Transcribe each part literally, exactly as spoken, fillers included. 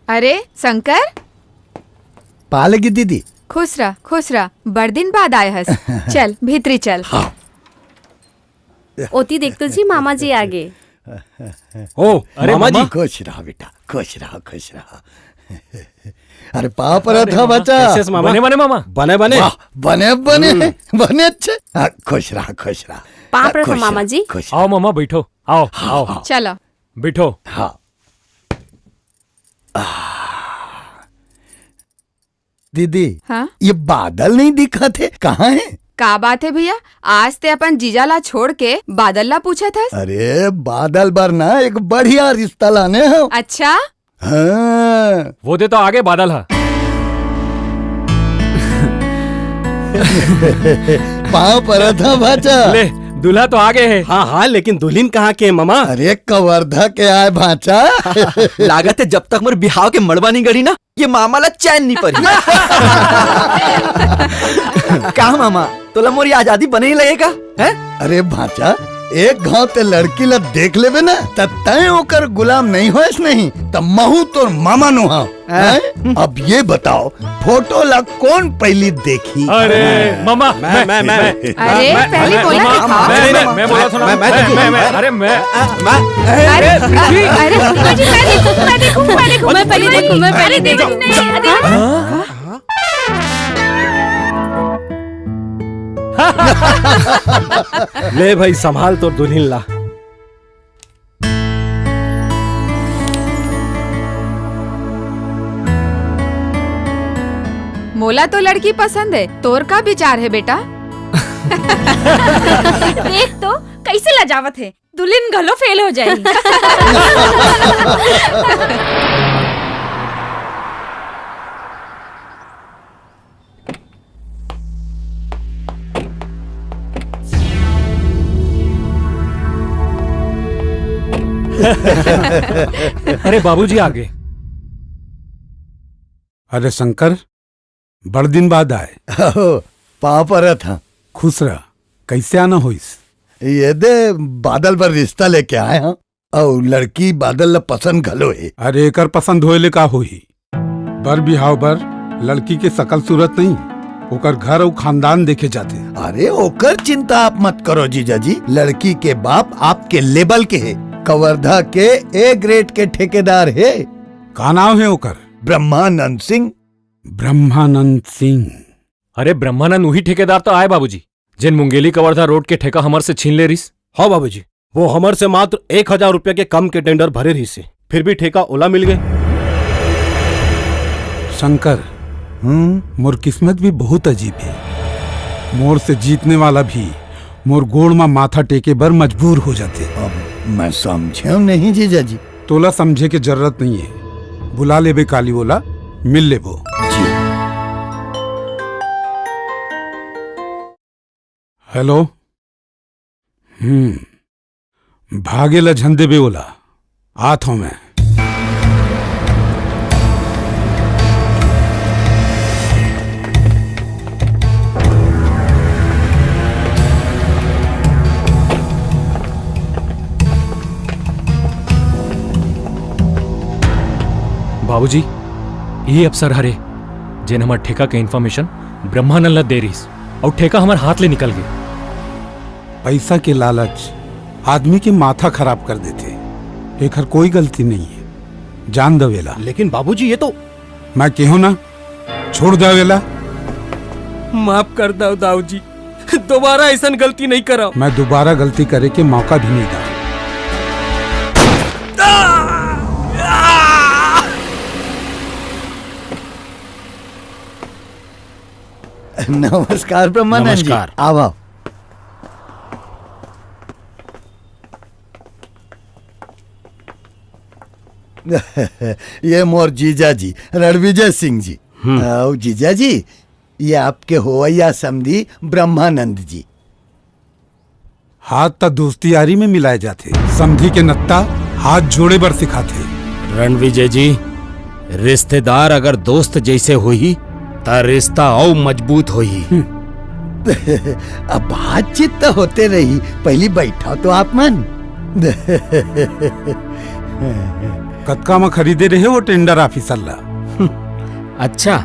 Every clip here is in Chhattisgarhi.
अरे शंकर, पा लगी दीदी। खुश रह, खुश रह, बड़ दिन बाद आए हस। चल भीतरी चल। हाँ। ओती देख तो जी, मामा जी आगे। ओ, अरे मामा जी। मामा। खुश रहा बेटा, खुश रहा, खुश रहा। अरे पाँव परत हँव बच्चा। कैसे हस मामा? बने बने मामा। बने बने। वाह, बने बने। हम्म। बने अच्छे। हाँ, खुश रहा, खुश रहा। पाँव परत हँव खुश रहा, मामा जी। खुश रहा। आओ मामा, बैठो। आओ, हाँ, आओ। हाँ। चलो। बैठो। हाँ। दीदी, हाँ? ये बादल नहीं दिखत हे, कहाँ हे? का बात हे भैया, आज ते अपन जीजा ला छोड़ के बादल ला पूछत हस? अरे, बादल बर ना एक बढ़िया रिश्ता लाने हँव। अच्छा? हाँ। वो दे तो आगे बादल हा। पाँव परत हँव भाँचा। ले, दूल्हा तो आगे हे। हाँ, हाँ, लेकिन दुल्हिन कहाँ के हे, मामा? अरे, कवर्धा के आय भाँचा। लागत हे जब तक मोर बिहाव के मड़वा नहीं गड़ी ना, ये मामा ला चैन नहीं परी। का मामा, तोला मोर ये आजादी बने नहीं लगे का? हैं? अरे भाँचा, एक घाँव ते लड़की ला देख लेबे ना, त तैं ओकर गुलाम नहीं होएस नहीं, त महूँ तोर मामा नो हँव। हैं? हैं? अब ये बताओ, फोटो ला कौन पहली देखी? अरे, मामा, मैं, मैं, मैं, मैं। मैं। अरे, मैं, पहले मैं, बोला मामा, था। मैं, मैं, मैं बोला था ना। मैं, मैं, मैं, मैं, मैं, मैं। अरे, मैं। अरे, अरे, अरे, अरे, मैं देखूँ, मैं देखूँ, मैं देखूँ, मैं पहले देखूँ, मैं पहले देखूँ। अरे, हाँ? ले भाई, संभाल तोर दुल्हिन ला। मोला तो लड़की पसंद हे, तोर का विचार हे बेटा? देख तो, कैसे लजावत हे, दुल्हिन घलो फेल हो जाही। अरे, बाबूजी आ गे। अरे शंकर, बड़ दिन बाद आए। अहो, पाँव परत हँव। खुश रह। कैसे आना होइस? ये दे, बादल बर रिश्ता लेके आए हँव। अउ लड़की बादल ला पसंद घलो हे। अरे, एकर पसंद होए ले का होही? बर बिहाव बर लड़की के सकल सूरत नहीं, ओकर घर अउ खानदान देखे जाथे। अरे, ओकर चिंता आप मत करो जीजा जी, लड़की के बाप आपके लेवल के हे, कवर्धा के ए ग्रेड के ठेकेदार हे। का नाव हे ओकर? ब्रह्मानंद सिंह। ब्रह्मानंद सिंह। अरे, ब्रह्मानंद उही ठेकेदार तो आय बाबूजी, जेन मुंगेली कवर्धा रोड के ठेका हमर से छीन ले रिस। हाँ बाबूजी, वो हमर से मात्र एक हजार रुपया के कम के टेंडर भरे रिस हे, फिर भी ठेका ओला मिल गे। शंकर, हम्म? मोर किस्मत भी बहुत अजीब हे। मोर से जीतने वाला भी मोर गोड़ म माथा टेके बर मजबूर हो जाथे। अब मैं समझेंव नहीं जीजा जी। तोला समझे के जरूरत नहीं हे। बुला लेबे काली ओला, मिल लेबो। जी। हेलो। हम्म। भागे ला झन देबे ओला। आत हँव मैं। बाबूजी, ये अफसर हरे, जेन हमर ठेका के इन्फॉर्मेशन ब्रह्मानंद ला दे रिहिस, अउ ठेका हमर हाथ ले निकल गे। पैसा के लालच आदमी के माथा खराब कर देथे। एखर कोई गलती नहीं हे, जान दव एला। लेकिन बाबूजी, ये तो मैं केहूँ ना, छोड़ दव एला। माफ कर दव दाऊ जी, दोबारा अइसन गलती नहीं करव। मैं दोबारा गलती करे के मौका भी नहीं दव। नमस्कार ब्रह्मानंद जी। नमस्कार। आव, आव। ये मोर जीजा जी, रणविजय सिंह जी। हम्म। अउ जीजा जी, ये आपके होवइया समधी ब्रह्मानंद जी। हाथ त दोस्ती यारी में मिलाए जाथे, समधी के नत्ता हाथ जोड़े बर सिखाथे। रणविजय जी, रिश्तेदार अगर दोस्त जइसे होही, त रिश्ता अउ मजबूत होही। हम्म। अब बातचीत त होते रही, पहिली बइठव तो आप मन। कतका म खरीदे रहे वो टेंडर ऑफिसर ला? अच्छा,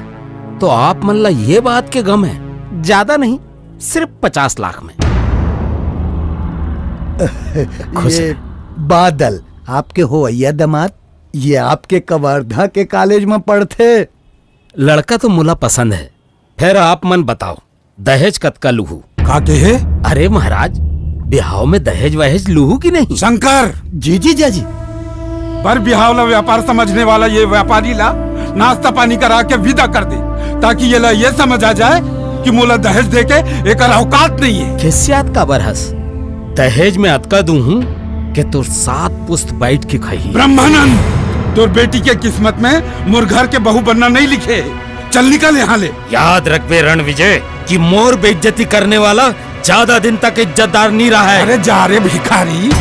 तो आप मन ला ये बात के गम है? ज्यादा नहीं, सिर्फ पचास लाख में। खुश ये है। बादल, आपके होवइया दमाद, ये आपके कवर्धा के कॉलेज में पढ़थे। लड़का तो मोला पसंद है, फिर आप मन बताओ, दहेज कतका लूहू? का कहे? अरे महाराज, बिहाव में दहेज वहेज लूहू कि नहीं? शंकर! जी, जी, जीजा जी। पर बिहाव ला व्यापार समझने वाला ये व्यापारी ला नाश्ता पानी करा के विदा कर दे, ताकि ये ला ये समझ आ जाए कि मोला दहेज दे के एकर औकात नहीं है। खिसियात काबर हस? दहेज में अतका दूहूं कि तोर सात पुस्त बैठ के खाही। ब्रह्मानंद, तोर बेटी के किस्मत में मोर घर के बहू बनना नहीं लिखे। चल निकल यहाँ ले। याद रखबे रणविजय कि मोर बेइज्जती करने वाला ज्यादा दिन तक इज्जतदार नहीं रहा है। अरे जा रे भिखारी।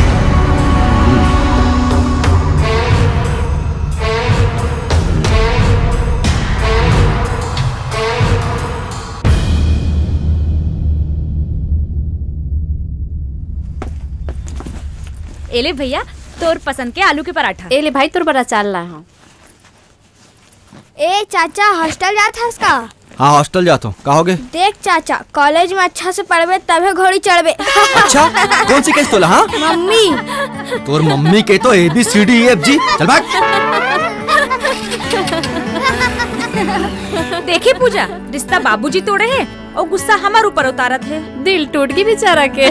ए ले भैया, तोर पसंद के आलू के पराठा। ए ले भाई, तोर बर अचार लाए हंव। ए चाचा, हॉस्टल जात हस का? हाँ, हॉस्टल जात हंव। का होगे? देख चाचा, कॉलेज में अच्छा से पढ़बे तभे घोड़ी चढ़बे। अच्छा, कौन सिखाइस तोला, हाँ? मम्मी। तोर मम्मी के तो A B C D E F G। चल भाग। देखे पूजा, रिश्ता बाबूजी तोड़े हे अउ गुस्सा हमर ऊपर उतारत हे। दिल टूट गे बेचारा के।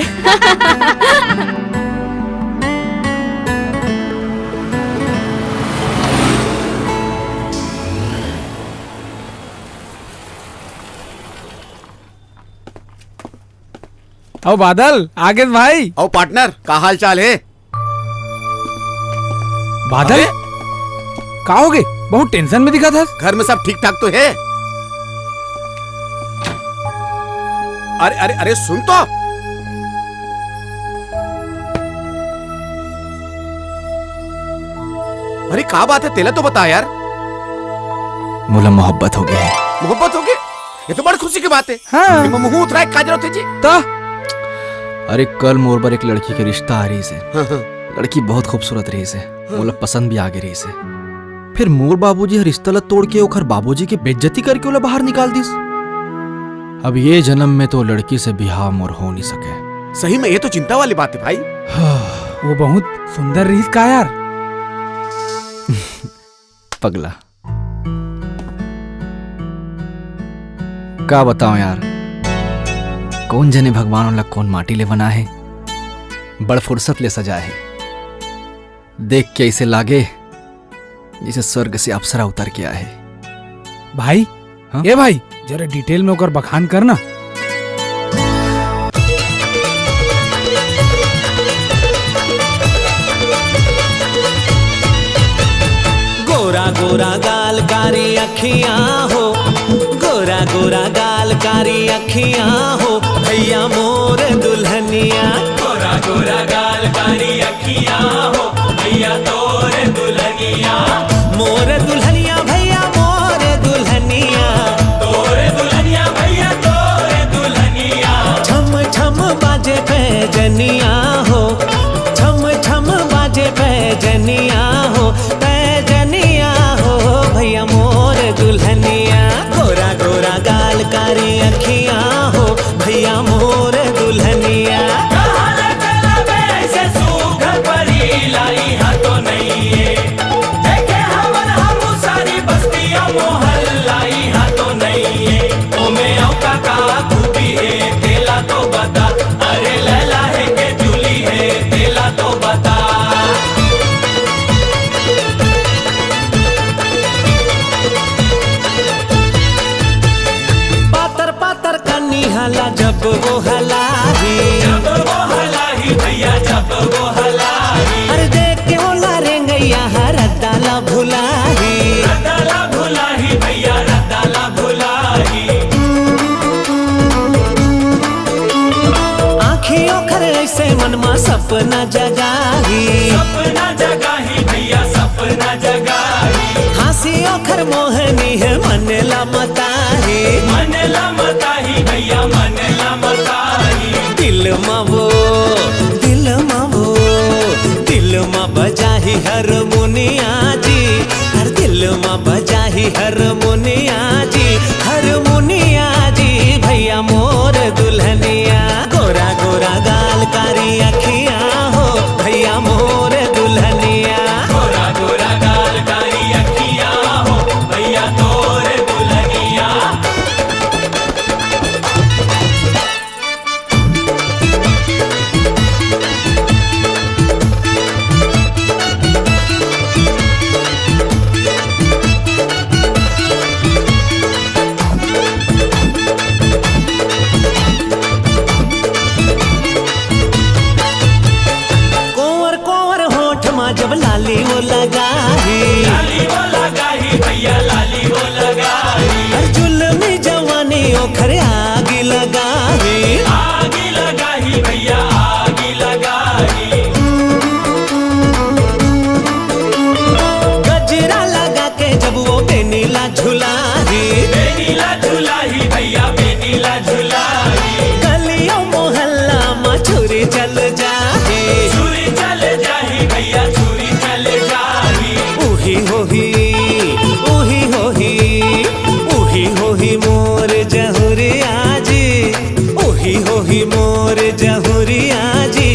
अउ बादल, आगे भाई। अउ पार्टनर, का हाल चाल हे? बादल? अरे? का होगे? बहुत टेंशन में दिखत हस। घर में सब ठीक ठाक तो हे? अरे, अरे, अरे, सुन तो। अरे, का बात हे? तेला तो बता यार। मोला मोहब्बत होगे। मोहब्बत होगे? ये तो बड़ खुशी की बात हे। हाँ। एमा मुंह उतराए का जरूरत हे जी? त? अरे, कल मोर बर एक लड़की के रिश्ता आ रहिस हे। हाँ, हाँ। लड़की बहुत खूबसूरत रहिस हे। हाँ। मोला पसंद भी आ गे रहिस हे। फिर मोर बाबूजी ह रिश्ता ला तोड़ के ओखर बाबूजी के बेइज्जती करके ओला बाहर निकाल दिस। अब ये जन्म में तो लड़की से बिहाव मोर हो नहीं सके। सही में ये तो चिंता वाली बात हे भाई। हाँ। वो बहुत सुंदर रहिस का यार? पगला। का बताओं यार, कौन जने भगवान ओला कौन माटी ले बनाए हे, बड़ फुर्सत ले सजाए हे। देख के ऐसे लागे जैसे स्वर्ग से अप्सरा उतर के आए हे। भाई, हाँ? ए भाई, जरा डिटेल में ओकर बखान कर ना। गोरा गोरा गाल कारी अखियां हो, गोरा गोरा गाल कारी अखियां हो, भैया मोर दुल्हनिया। गोरा गोरा गाल कारी अखियां हो, भैया तोर दुल्हनिया। मोर दुल्हनिया भैया मोर दुल्हनिया। तोर दुल्हनिया भैया तोर दुल्हनिया। छम छम बाजे पैजनिया हो, छम छम बाजे पैजनिया हो, पैजनिया हो भैया मोर दुल्हनिया। गोरा गोरा गाल कारी अखियां हो भैया मोर दुल्हनिया। कहाँ ले चला बे ऐसे सूघर परी, लाई हा तो नहीं है। देखे हवन हम सारी बस्तियां मोहल्ला, इहां तो नहीं है। ओमे अउ का का खूबी है, तेला तो बता। अरे लैला है के जूली है, तेला तो बता। पातर पातर कनी हला जब वो हलाही। जब वो हलाही भैया, जब वो हलाही। अरे देख के ओला रेंगैया हर रद्दा ला भुलाही। रद्दा ला भुलाही भैया, रद्दा ला भुलाही। आँखी ओखर ऐसे मन मा सपना जगाही। सपना जगाही भैया, सपना जगाही। हाँसी ओखर मोहनी है, मन ला मताही। मन ला मताही भैया, मन ला मताही। दिल मा वो, दिल मा वो, दिल मा बजाही हारमोनिया। हरमुनिया जी, हरमुनिया जी, भैया मोर दुल्हनिया। गोरा गोरा गाल कारी अखियां हो, भैया मोर दुल्हनिया। गोरा गोरा गाल कारी अखियां हो, भैया तोर दुल्हनिया। कोंवर कोंवर होठ मा जब लाली वो लगाही, लाली वो लगाही भैया, लाली वो लगाही। हर जुल्मी जवानी ओखर आगी लगाही, आगी लगाही भैया, आगी लगाही। गजरा लगा के जब वो बेनीला झुलाही, बेनीला झुलाही भैया, बेनीला झुलाही। गलियों मोहल्ला मा छुरी चल जाही, छुरी चल जाही भैया, छुरी चल जाही। उही होही, उही होही, उही होही मोर जहुरिया जी, उही होही मोर जहुरिया जी,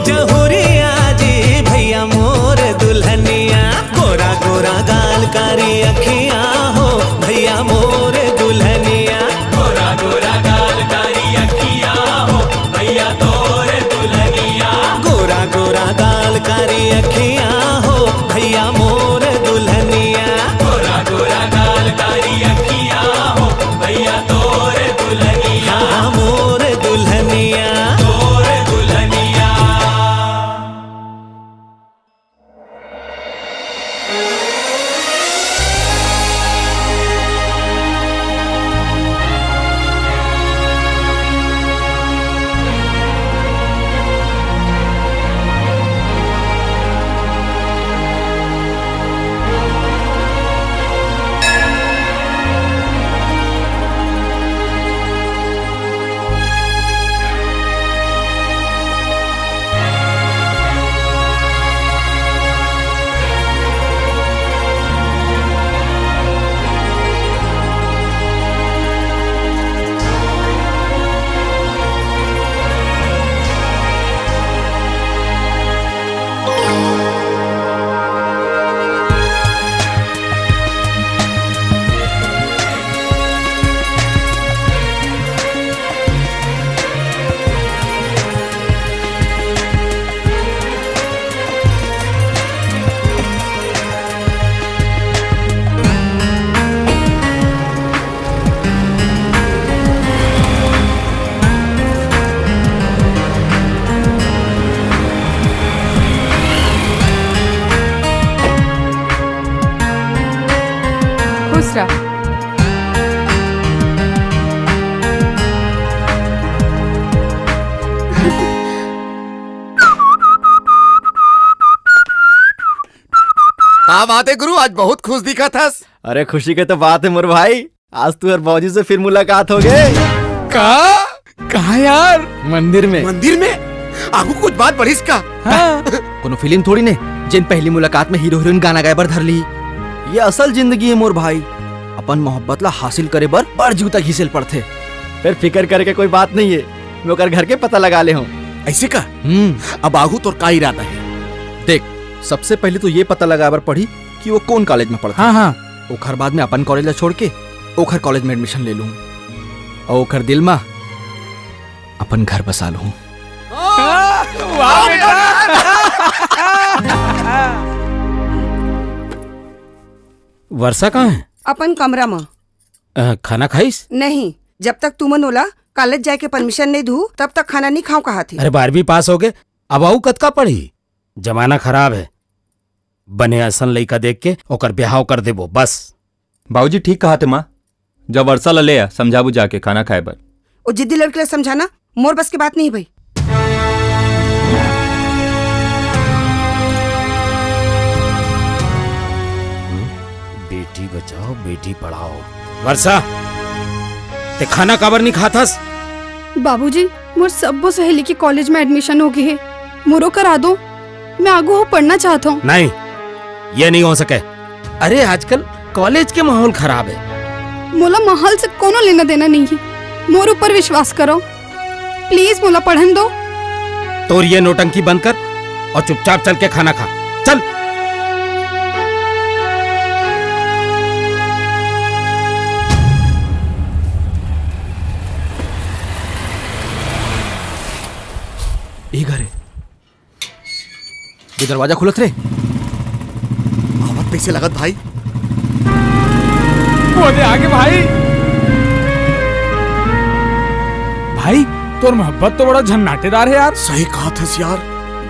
जहुरिया जी, भैया मोर दुल्हनिया। गोरा गोरा गाल कारी अखियां हो, भैया मोर दुल्हनिया। गोरा गोरा गाल कारी अखियां हो, भैया तोर दुल्हनिया। गोरा गोरा गाल कारी अखियां हो, भैया मोर दुल्हनिया। गोरा गोरा गाल कारी अखियां हो, भैया तोर दुल्हनिया। हाँ, मोर दुल्हनिया। तोर दुल्हनिया। खुश रह। का बात है गुरु, आज बहुत खुश दिखत हस। अरे खुशी के तो बात है मोर भाई, आज तू और बाबूजी से फिर मुलाकात हो गए। का? कहाँ यार? मंदिर में। मंदिर में? आगू कुछ बात बढ़िस का? हाँ। कोनो फिल्म थोड़ी ने, जेन पहली मुलाकात में हीरो हीरोइन गाना गाए बर धर ली। ये असल जिंदगी है मोर भाई। अपन मोहब्बत ला हासिल करे बर बड़ जूता घिसेल पड़थे। फिर फिकर करे के कोई बात नहीं है, मैं ओकर घर के पता लगा ले हूँ। ऐसे का? हम्म। अब आगू तोर का इरादा है? देख, सबसे पहले तो ये पता लगाए बर पड़ी कि वो कौन कॉलेज में पढ़थे। हाँ, हाँ। ओखर बाद में अपन कॉलेज ला छोड़ के ओखर कॉलेज में एडमिशन ले लूँ और ओखर दिल मा अपन घर बसा लूँ। वाह बेटा। वर्षा कहाँ है? अपन कमरा मा। अ, खाना खाइस? नहीं, जब तक तुमन ओला कॉलेज जाए के परमिशन नहीं दू, तब तक खाना नहीं खाऊं कहा थी। अरे, बारहवीं पास हो गए, अब आऊ कतका पढ़ी? जमाना खराब है, बने असन लइका देख के ओकर ब्याह कर देबो बस। बाबूजी ठीक कहा थे माँ, जब वर्षा ला ले आ, समझाबू जाके खाना खाए बर। ओ जिद्दी लड़के ला समझाना मोर बस के बात नहीं भाई। बेटी बचाओ, बेटी पढ़ाओ। वर्षा, ते खाना काबर नहीं खाथस? बाबूजी, मोर सब्बो सहेली के कॉलेज में एडमिशन हो गई है, मोरो करा दो, मैं आगू हो पढ़ना चाहता हूँ। नहीं, ये नहीं हो सके। अरे आजकल कॉलेज के माहौल खराब हे। मोला माहौल से कोनो लेना देना नहीं हे। मोर ऊपर विश्वास करो, प्लीज मोला पढ़न दो। तोर ये नौटंकी बंद कर अउ चुपचाप चल के खाना खा। चल। ए घर हे। ये दरवाजा खुलत रे। आवत कइसे लगत भाई? वो दे आगे भाई। भाई, तोर मोहब्बत तो बड़ा झन्नाटेदार हे यार। सही कहत हस यार।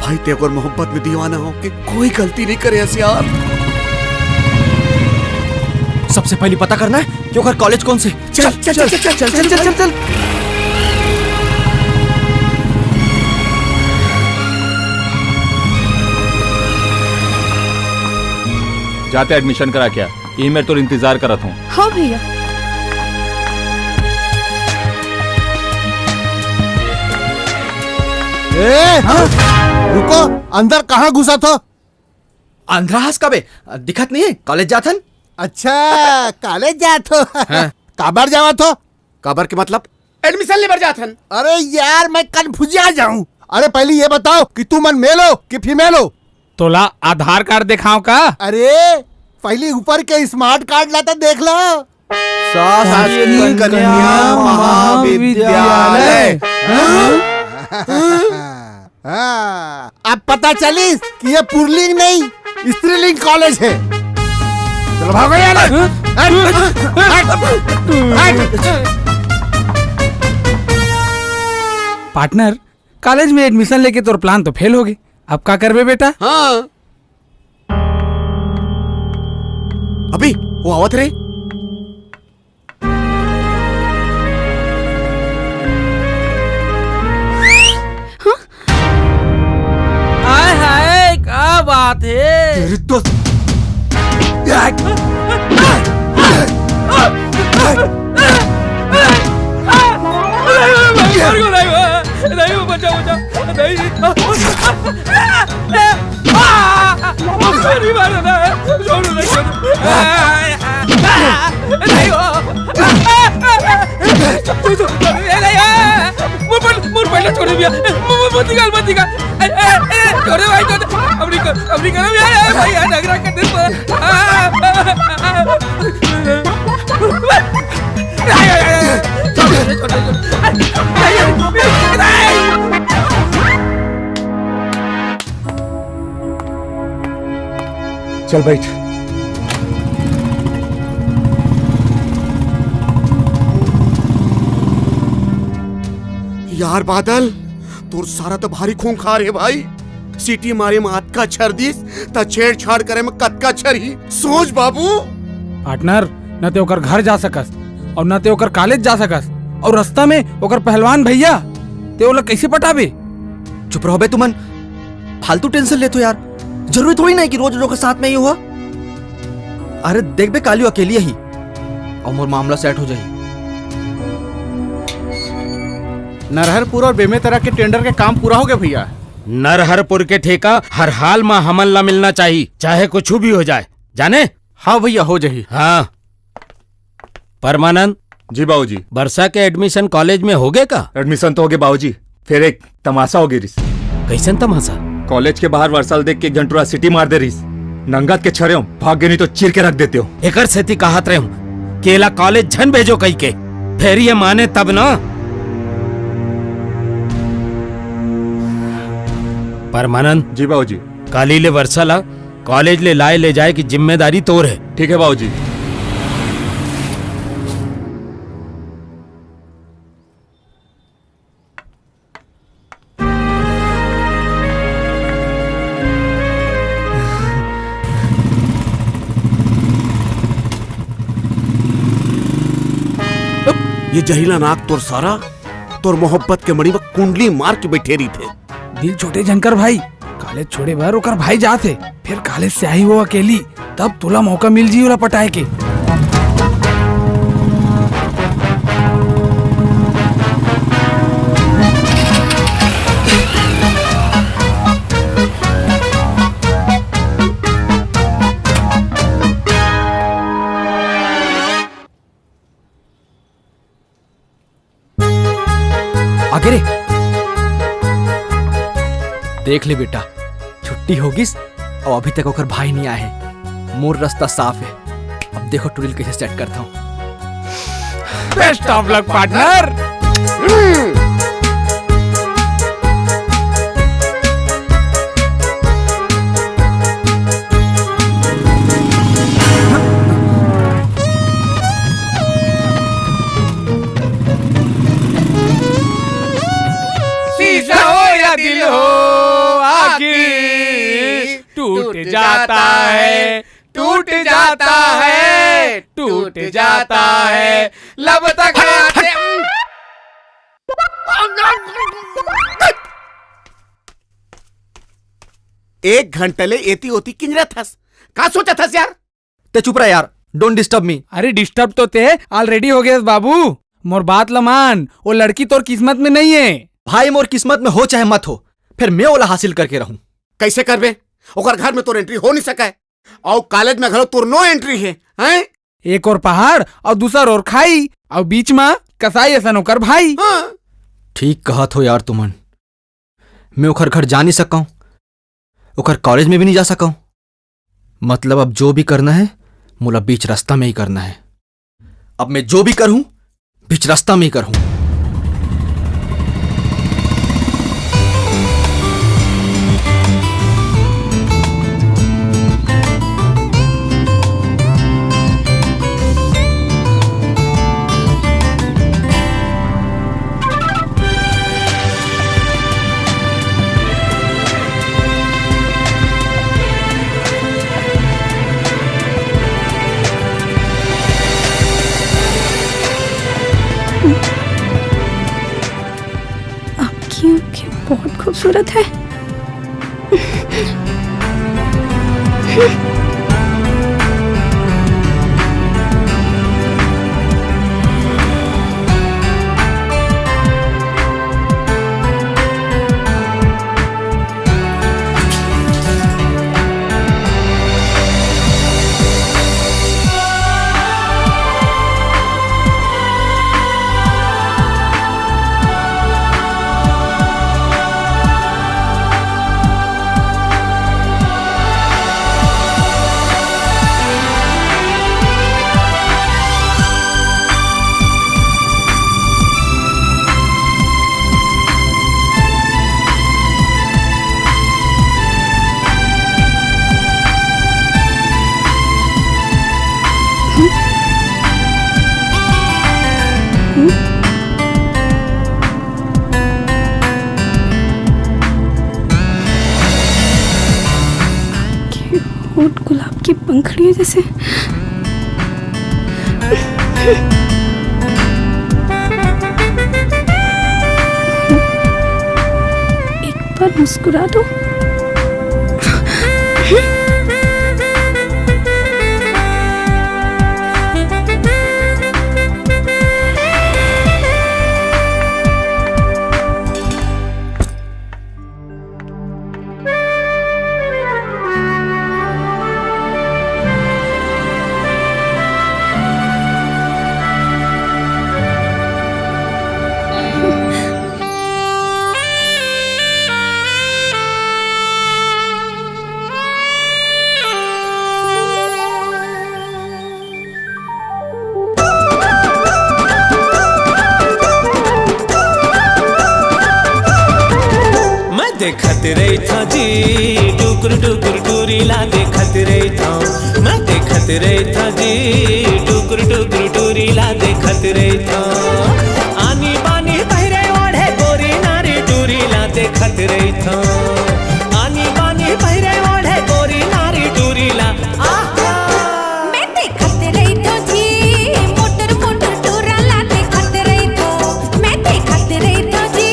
भाई, ते अगर मोहब्बत में दीवाना होके कोई गलती नहीं करे हस यार। सबसे पहले पता करना हे कि ओकर कॉलेज कौन से। चल, चल, चल, चल, चल, चल, चल, चल। जाते एडमिशन करा के आ। ये मेर तोर इंतजार करत हूँ। हाँ भैया। ए, हाँ? रुको, अंदर कहाँ घुसत हो? अंधरा हस का बे? दिखत नहीं हे? कॉलेज जाथन। अच्छा, कॉलेज जात हो? हाँ। काबर जावत हो? काबर के मतलब? एडमिशन ले बर जाथन। अरे यार, मैं कंफ्यूज आ जाऊं। अरे, पहले ये बताओ कि तुमन मेल हो कि फीमेल हो? तोला आधार कार्ड दिखाओ का? अरे, पहले ऊपर के स्मार्ट कार्ड ला तो देख लो। शासकीय कन्या महाविद्यालय। हाँ, अब पता चलिस कि ये पुरलिंग नहीं, स्त्रीलिंग कॉलेज हे। चलो भागो यहाँ ले। हट, हट, हट। पार्टनर, कॉलेज में एडमिशन लेके तोर प्लान तो फेल हो गे। अब का करबे बेटा? हाँ। अभी वो आवत रे। हाँ? हाय हाय, का बात हे? तेरी तो नहीं, बचाओ, बचाओ, नहीं। नहीं मारो ना, छोड़ो ना, छोड़ो। नहीं हो। तू तो, ए, नहीं, ए, मोर पर, मोर पहले छोड़ दिया। मोर, मोर, मत निकाल, मत निकाल। ए, ए, ए, छोड़ दे भाई, छोड़ दे। अब नहीं कर, अब नहीं कर, अब यार, ए, भाई, यार, झगड़ा कर दे। आ, आ, आ, आ, आ। ए, ए, ए, ए, छोड़ दे, छोड़ दे, छोड़ दे। ए, ए, ए, ए। चल बैठ। यार बादल, तोर सारा तो भारी खूंखार हे भाई। सीटी मारे में अतका छर दिस, त छेड़छाड़ करे में कतका छरही? सोच बाबू। पार्टनर, न ते ओकर घर जा सकस अउ न ते ओकर कॉलेज जा सकस, अउ रस्ता में ओकर पहलवान भैया, ते ओला कैसे पटाबे? चुप रहो बे तुमन, फालतू टेंशन लेथो यार। जरूरी थोड़ी ना हे कि रोज रोज ओकर साथ में ही हुआ। अरे देख बे, काली अकेली ही, अउ मोर मामला सेट हो जाही। नरहरपुर अउ बेमेतरा के टेंडर के काम पूरा हो गे भैया। नरहरपुर के ठेका हर हाल मा हमन ला मिलना चाही, चाहे कुछु भी हो जाए, जाने? हाँ भैया, हो जाही। हाँ। परमानंद। जी बाबूजी। वर्षा के एडमिशन कॉलेज में हो गे का? एडमिशन तो हो गे बाबूजी, फेर एक तमाशा हो गे रिस। कैसन तमाशा? कॉलेज के बाहर वर्षा ल देख के एक झन टुरा सीटी मार दे रिस। नंगत के छरेंव, भाग गे, नहीं तो चीर के रख देतेंव। एकर सेती कहत रहेंव कि एला कॉलेज झन भेजो कहिके, फेर ये माने तब ना। परमानंद। जी बाबूजी। काली ले वर्षा ला कॉलेज ले लाए ले जाए की जिम्मेदारी तोर हे। ठीक हे बाबूजी। ये जहिला नाक तोर सारा, तोर मोहब्बत के मड़ी में कुंडली मार के बैठे रहिथे। दिल छोटे झन कर भाई, कॉलेज छोड़े बर ओकर भाई जात हे, फेर कॉलेज से आही वो अकेली, तब तोला मौका मिल जी ओला पटाए के। देख ले बेटा, छुट्टी होगिस अउ अभी तक ओकर भाई नहीं आए हे। मोर रास्ता साफ हे। अब देखो टूरी ल कइसे सेट करता हूँ। Best of luck partner. शीशा हो या दिल हो, आखिर टूट जाता है, टूट जाता है, टूट जाता है। लब तक हट, हट। एक घंटा ले एती ओती किंजरत हस, का सोचत हस यार? ते चुप रह यार, don't disturb me। अरे डिस्टर्ब तो ते ऑलरेडी हो गए बाबू, मोर बात ल मान, वो लड़की तोर किस्मत में नहीं है। भाई मोर किस्मत में हो चाहे मत हो, फिर मैं ओला हासिल करके रहूं। कैसे करबे? ओकर घर में तोर एंट्री हो नहीं सके, और कॉलेज में घलो तोर नो एंट्री है, हैं? एक ओर पहाड़ और दूसर ओर खाई, और बीच में कसाई असन ओकर भाई। हाँ। ठीक कहत हो यार तुमन, मैं ओकर घर जा नहीं सकूं, ओकर कॉलेज में भी नहीं जा सकूं। मतलब अब जो भी करना है, मोला बीच रास्ता में ही करना है। अब मैं जो भी करूं, बीच रास्ता में ही करूं। आपकी आंखें बहुत खूबसूरत है। होठ गुलाब की पंखुड़ियों जैसे। एक बार मुस्कुरा दो। मैं देखत रहिथौं जी, टुकुर टुकुर टूरी ला देखत रहिथौं। मैं देखत रहिथौं जी, टुकुर टुकुर टूरी ला देखत रहिथौं। आनी बानी पहिरे ओढ़े गोरी नारी टूरी ला देखत रहिथौं। आनी बानी पहिरे ओढ़े गोरी नारी टूरी ला। आहा! मैं देखत रहिथौं जी, मोटर मोटर टूरा ला देखत रहिथौं। मैं देखत रहिथौं जी,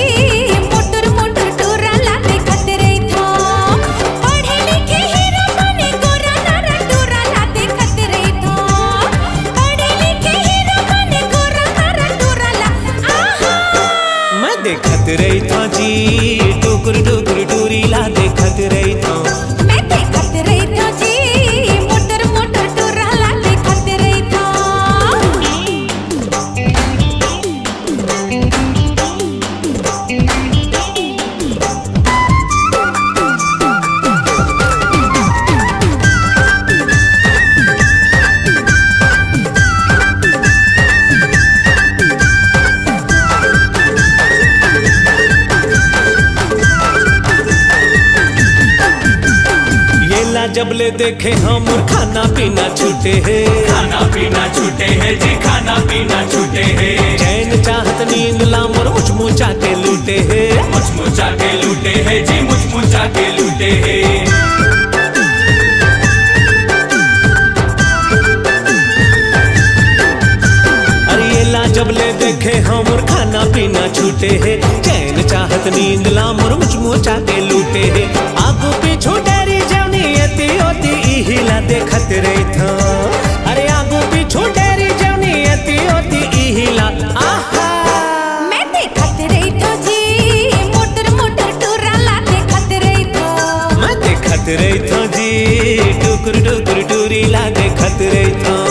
मोटर मोटर टूरा ला देखत रहिथौं। पढ़े लिखे हीरो बने गोरा नारा टूरा ला देखत रहिथौं। पढ़े लिखे हीरो बने गोरा नारा टूरा ला। आहा! मैं देखत रहिथौं जी, टुकुर टुकुर टूरा जब ले देखे हमर खाना पीना छूटे हे। खाना पीना छूटे हे जी, खाना पीना छूटे हे। चैन चाहत नींद ला मोर मुचमुचा के लूटे हे। मुचमुचा के लूटे हे जी, मुचमुचा के लूटे हे। अरे ये ला जब ले देखे हमर खाना पीना छूटे हे। चैन चाहत नींद ला मोर मुचमुचा के लूटे हे। आगू पीछू डेरी जौनी एती ओती इही ला देखत रहिथों। अरे आगू पीछू डेरी जौनी एती ओती इही ला। आहा। मैं देखत रहिथों जी, मोटर मोटर टूरा ला देखत रहिथों। मैं देखत रहिथों जी, टुकुर टुकुर टूरी ला देखत रहिथों।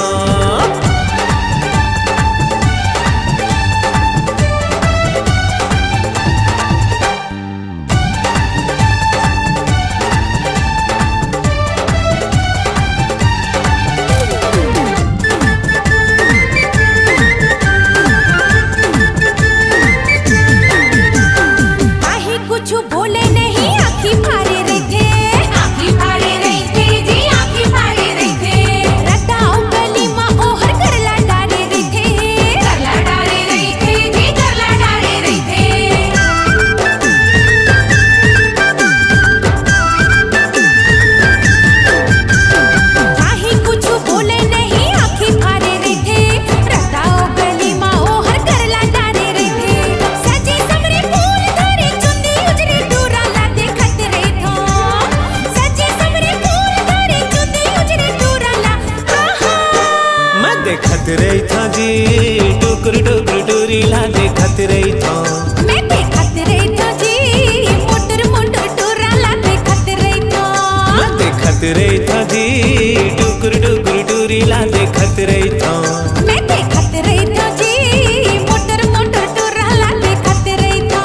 काहे कुछु बोले नहीं, आँखी फारे रहिथे। आँखी फारे रहिथे जी, आँखी फारे रहिथे। रद्दा अउ गली म ओहर करला डारे रहिथे। करला डारे रहिथे जी, करला डारे रहिथे। काहे कुछु बोले नहीं, आँखी फारे रहिथे। रद्दा अउ गली म ओहर करला डारे रहिथे। सजे संवरे फूल धरे चुंदी उजरे टूरा ला देखत रहिथों। सजे संवरे फूल धरे चुंदी उजरे टूरा ला। आहा। मैं देखत रहिथों जी, टुकुर टुकुर टूरी ला देखत रहिथों। मैं देखत रहिथों जी, मोटर मोटर टूरा ला देखत रहिथों। मैं देखत रहिथों जी, टुकुर टुकुर टूरी ला देखत रहिथों। मैं देखत रहिथों जी, मोटर मोटर टूरा ला देखत रहिथों।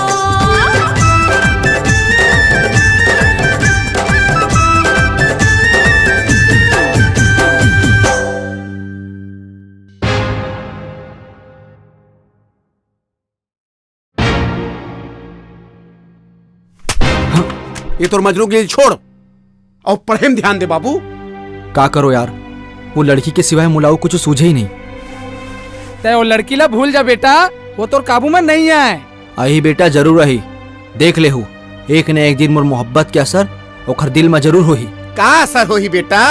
ये तोर मजनू गिरी छोड़ अउ पढ़े में ध्यान दे बाबू। का करों यार, वो लड़की के सिवाय मोला अउ कुछु सूझे ही नहीं। तैं वो लड़की ला भूल जा बेटा, वो तोर काबू में नहीं आय। आही बेटा, जरूर आही। देख लेहू, एक न एक दिन मोर मोहब्बत के असर ओखर दिल में जरूर होही। का असर होही बेटा?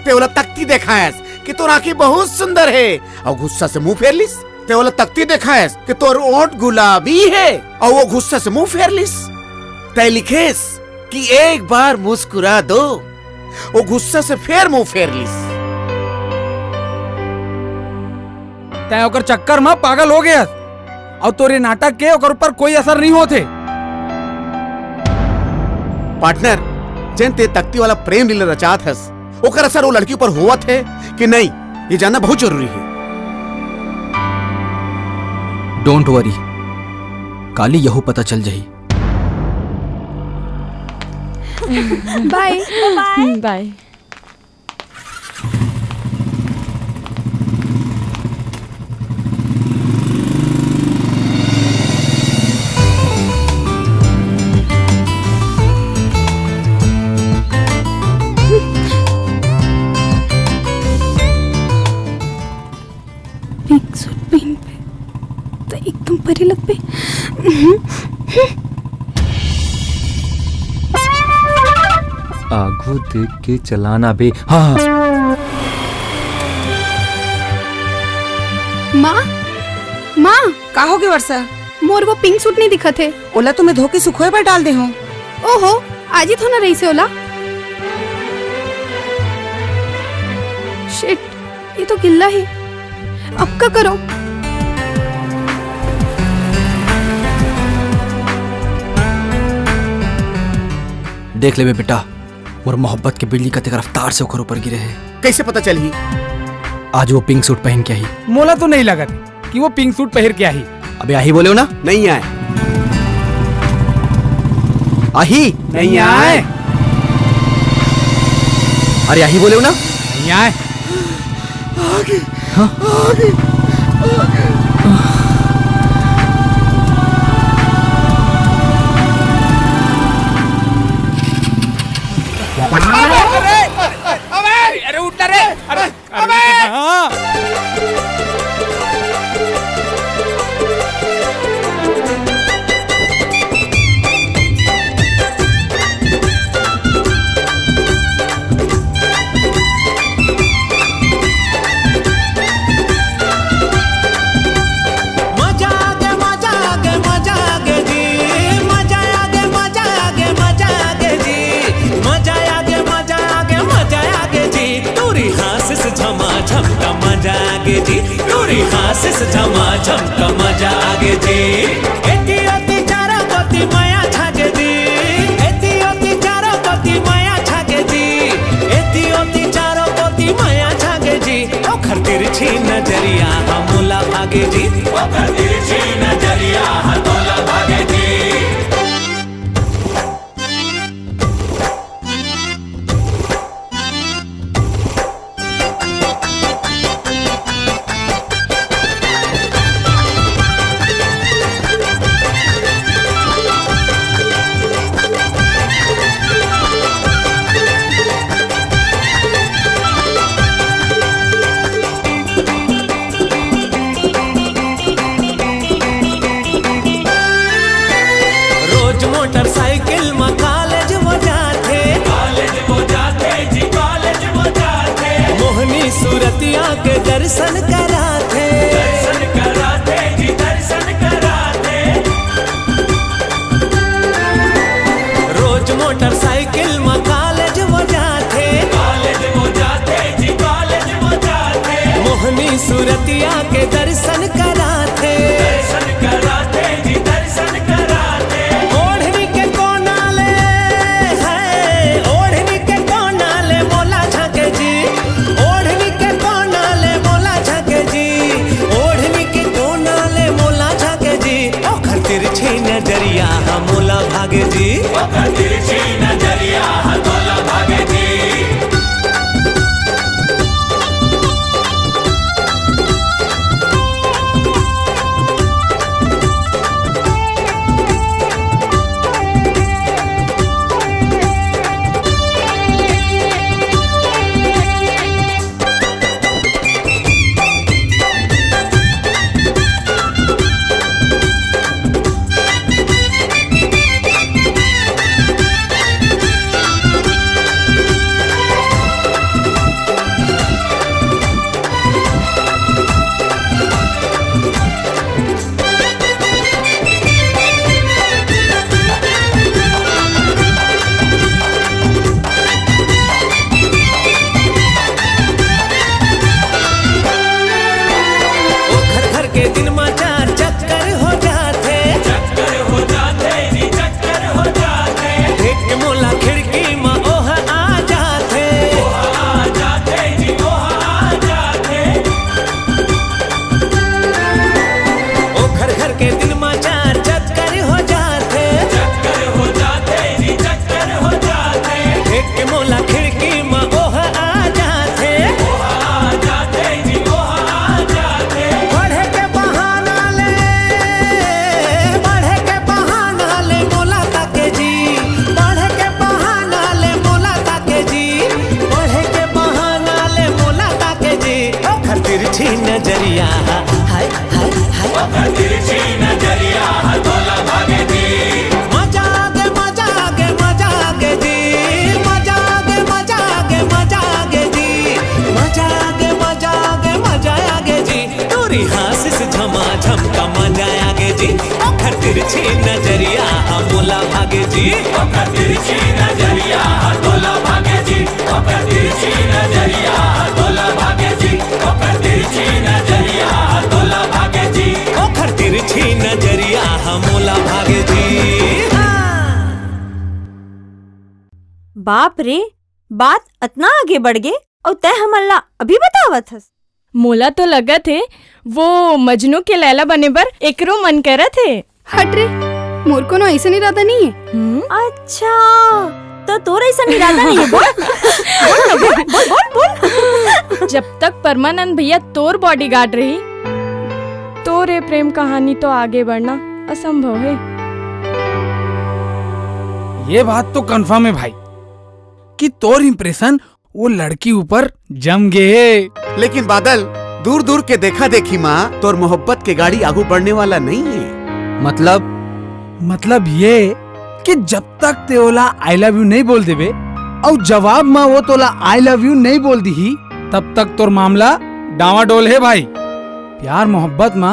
तैं ओला तकती देखायस कि तोर आँखी बहुत सुंदर हे, अउ गुस्सा से मुंह फेर लिस। तैं ओला तकती देखायस कि तोर ओंठ गुलाबी हे, अउ वो गुस्सा से मुंह फेर लिस। तैं लिखेस कि एक बार मुस्कुरा दो, वो गुस्सा से फेर मुंह फेर लिस। तैं ओकर चक्कर म पागल हो गेस, अउ तोर ये नाटक के ओकर ऊपर कोई असर नहीं होत हे। पार्टनर, जेन तैं तकती वाला प्रेम लीला रचात हस, ओकर असर वो लड़की ऊपर होवत हे कि नहीं, ये जानना बहुत जरूरी हे। Don't worry, काली यहू पता चल जाही। बाय। बाय। पिंक सूट पहन पे तो एकदम परी लगबे। आगू देख के चलाना बे। हाँ, हाँ। माँ, माँ। का होगे वर्षा? मोर वो पिंक सूट नहीं दिखत हे। ओला तो मैं धो के सुखोए बर डाल दे हूँ। ओहो, आज ही धोना रहिसे ओला। शिट, ये तो गिल्ला हे। अब का करों? देख लेबे बेटा, मोर मोहब्बत के बिजली कतेक रफ्तार से ओकर ऊपर गिरे हे। कइसे पता चलही? आज वो पिंक सूट पहन के आही। मोला तो नहीं लगत कि वो पिंक सूट पहिर के आही। अबे आही बोलेव ना? नहीं आय। आही? नहीं आय। अरे आही बोलेव ना? नहीं आय। आगे। हाँ? आगे। हाँ। मजा आगे, मजा आगे, मजा आगे जी। मजा आगे, मजा आगे, मजा आगे जी। मजा आगे, मजा आगे, मजा आगे जी। टूरी हाँसिस झमाझम का मजा आगे जी। टूरी हाँसिस झमाझम का मजा आगे जी। एती ओती चारों कोती मया छागे जी। एती ओती चारों कोती मया छागे जी। एती ओती चारों कोती मया छागे जी। ओखर तिरछी नजरिया हा मोला भागे जी। ओखर तिरछी नजरिया हा तोला भागे जी। रोज मोटरसाइकिल म कॉलेज वो जाथे। कॉलेज वो जाथे जी, कॉलेज वो जाथे। मोहनी सूरतिया के दर्शन कराथे। दर्शन कराथे जी, दर्शन कराथे। रोज मोटरसाइकिल म कॉलेज वो जाथे। कॉलेज वो जाथे जी, कॉलेज वो जाथे। मोहनी सूरतिया के दर्शन कराथे। दर्शन कराथे जी, दर्शन कराथे। ओढ़नी के कोना ले, है, ओढ़नी के कोना ले मोला झांके जी। ओढ़नी के कोना ले मोला झांके जी। ओढ़नी के कोना ले मोला झांके जी। ओखर तिरछी नजरिया हा मोला भागे जी। ओखर तिरछी नजरिया हा तोला भागे जी। ओखर घर के दिन म चार चक्कर हो जाथे। चक्कर हो जाथे जी, चक्कर हो जाथे। देख के मोला खिड़की म ओह आ जाथे। ओह आ जाथे जी, ओह आ जाथे। ओखर घर के दिन म चार चक्कर हो जाथे। चक्कर हो जाथे जी, चक्कर हो जाथे। देख के मोला खिड़की म ओह आ जाथे। ओह आ जाथे जी, ओह आ जाथे। पढ़े के बहाना ले, पढ़े के बहाना ले मोला ताके जी। पढ़े के बहाना ले मोला ताके जी। पढ़े के बहाना ले मोला ताके जी। ओखर तिरछी नजरिया हा, हाय, हाय, हाय। ओखर तिरछी नजरिया हा तोला भागे जी। मजा आगे, मजा आगे, मजा आगे जी। मजा आगे, मजा आगे, मजा आगे जी। मजा आगे, मजा आगे, मजा आगे जी। टूरी हाँसिस झमाझम का मजा आगे जी। ओखर तिरछी नजरिया हा मोला भागे जी। ओखर तिरछी नजरिया हा तोला भागे जी। ओखर तिरछी नजरिया हा तोला भागे जी। ओखर तिरछी नजरिया हा तोला भागे जी। ओखर तिरछी नजरिया हा मोला भागे जी। हाँ। बाप रे, बात अतना आगे बढ़ गे, अउ तैं हमन ला अभी बतावत हस? मोला तो लगत हे, वो मजनू के लैला बने बर एकरो मन करत हे। हट रे, मोर कोनो अइसन इरादा नइ हे। हम्म? अच्छा, त तोर अइसन इरादा नइ हे। बोल, बोल, बोल, बोल, बोल। जब तक परमानंद भैया तोर बॉडीगार्ड रही, तोर ए प्रेम कहानी तो आगे बढ़ना असंभव हे। ये बात तो कन्फर्म हे भाई, कि तोर इम्प्रेशन वो लड़की ऊपर जम गे हे। लेकिन बादल, दूर दूर के देखा देखी मा तोर मोहब्बत के गाड़ी आगू बढ़ने वाला नहीं है। मतलब? मतलब ये कि जब तक ते ओला I love you नहीं बोल देबे, अउ जवाब मा वो तोला I love you नहीं बोल दिही, तब तक तोर मामला डावाडोल हे भाई। प्यार मोहब्बत मा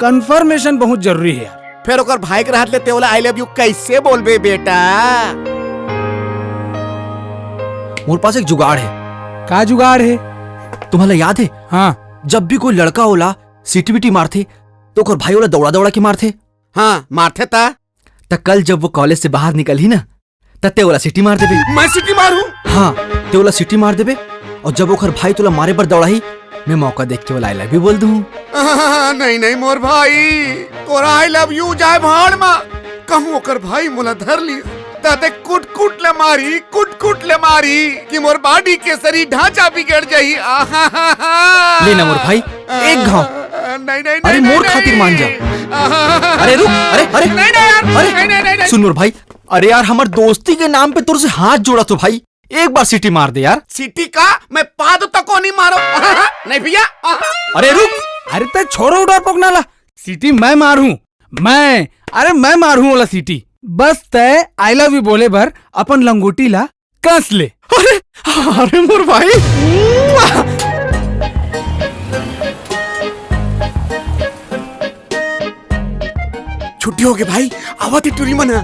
confirmation बहुत जरूरी हे यार। फेर ओकर भाई के रहत ले ते ओला I love you कैसे बोलबे बेटा? मोर पास एक जुगाड़ हे। का जुगाड़ हे? तुम्हाला याद हे? हाँ। जब भी कोई लड़का ओला सीटी बीटी मारथे, तो ओकर भाई ओला दौड़ा दौड़ा के मारथे। हाँ, मारथे ता। त कल जब वो कॉलेज से बाहर निकलही ना, त ते ओला सीटी मार देबे। मैं सीटी मारूं? हाँ, ते ओला सीटी मार देबे, और जब ओकर भाई तोला मारे बर दौड़ाही, मैं मौका देख के ओला I love you बोल दूं। आहा, नहीं, नहीं, मोर भाई, तोरा I love you जाए भाड़ मा। कहूं ओकर भाई मोला धर ली, त ते कुट कुट ले मारी, कुट कुट ले मारी, कि मोर body के शरीर ढांचा बिगड़ जाही। आहा, ले ना मोर भाई, एक घाव। नहीं, नहीं, अरे, नहीं, मोर नहीं, खातिर मान जा। नहीं। आहा। अरे, रुक, अरे, अरे, नहीं, नहीं यार, अरे, नहीं, नहीं, नहीं, नहीं। सुन मोर भाई, अरे यार, हमर दोस्ती के नाम पे तोर से हाथ जोड़ा तो भाई, एक बार सीटी मार दे यार। सीटी का? मैं पाद तको नहीं मारो। नहीं भैया। अरे रुक। अरे ते छोड़ो डरपोक नाला, सीटी मैं मारहूं, मैं, अरे मैं मारहूं ओला सीटी। बस तय I love you बोले बर अपन लंगोटी ला कस ले। अरे, अरे मोर भाई। छुट्टी होगे भाई, आवत हे टूरी मन ह।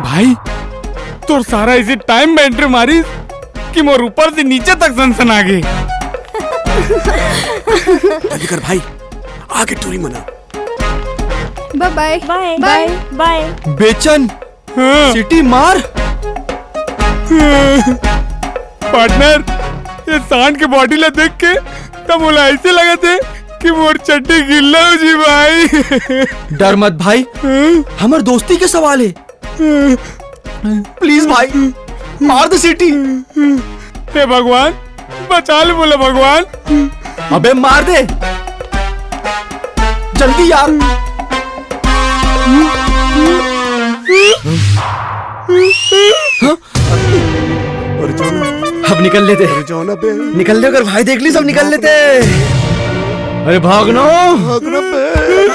भाई, तोर सारा ऐसे time में entry मारिस कि मोर ऊपर से नीचे तक सनसना गे। जल्दी कर भाई, आगे टूरी मन ह। बाय बाय। बाय। बाय। बाय। बेचन, हाँ। सीटी मार। पार्टनर, ये सांड के body ला देख के त मोला ऐसे लगत हे कि मोर चड्डी गिल्ला हो जी भाई। डर मत भाई, हाँ? हमर दोस्ती के सवाल हे। प्लीज भाई, मार दे सीटी। हे भगवान, बचा ले मोला भगवान। अबे मार दे जल्दी यार। हाँ? अरे जान, अब निकल लेते। अरे जान अबे। निकल ले, अगर भाई देख ली सब निकल लेते। अरे भागनो। भागनो बे।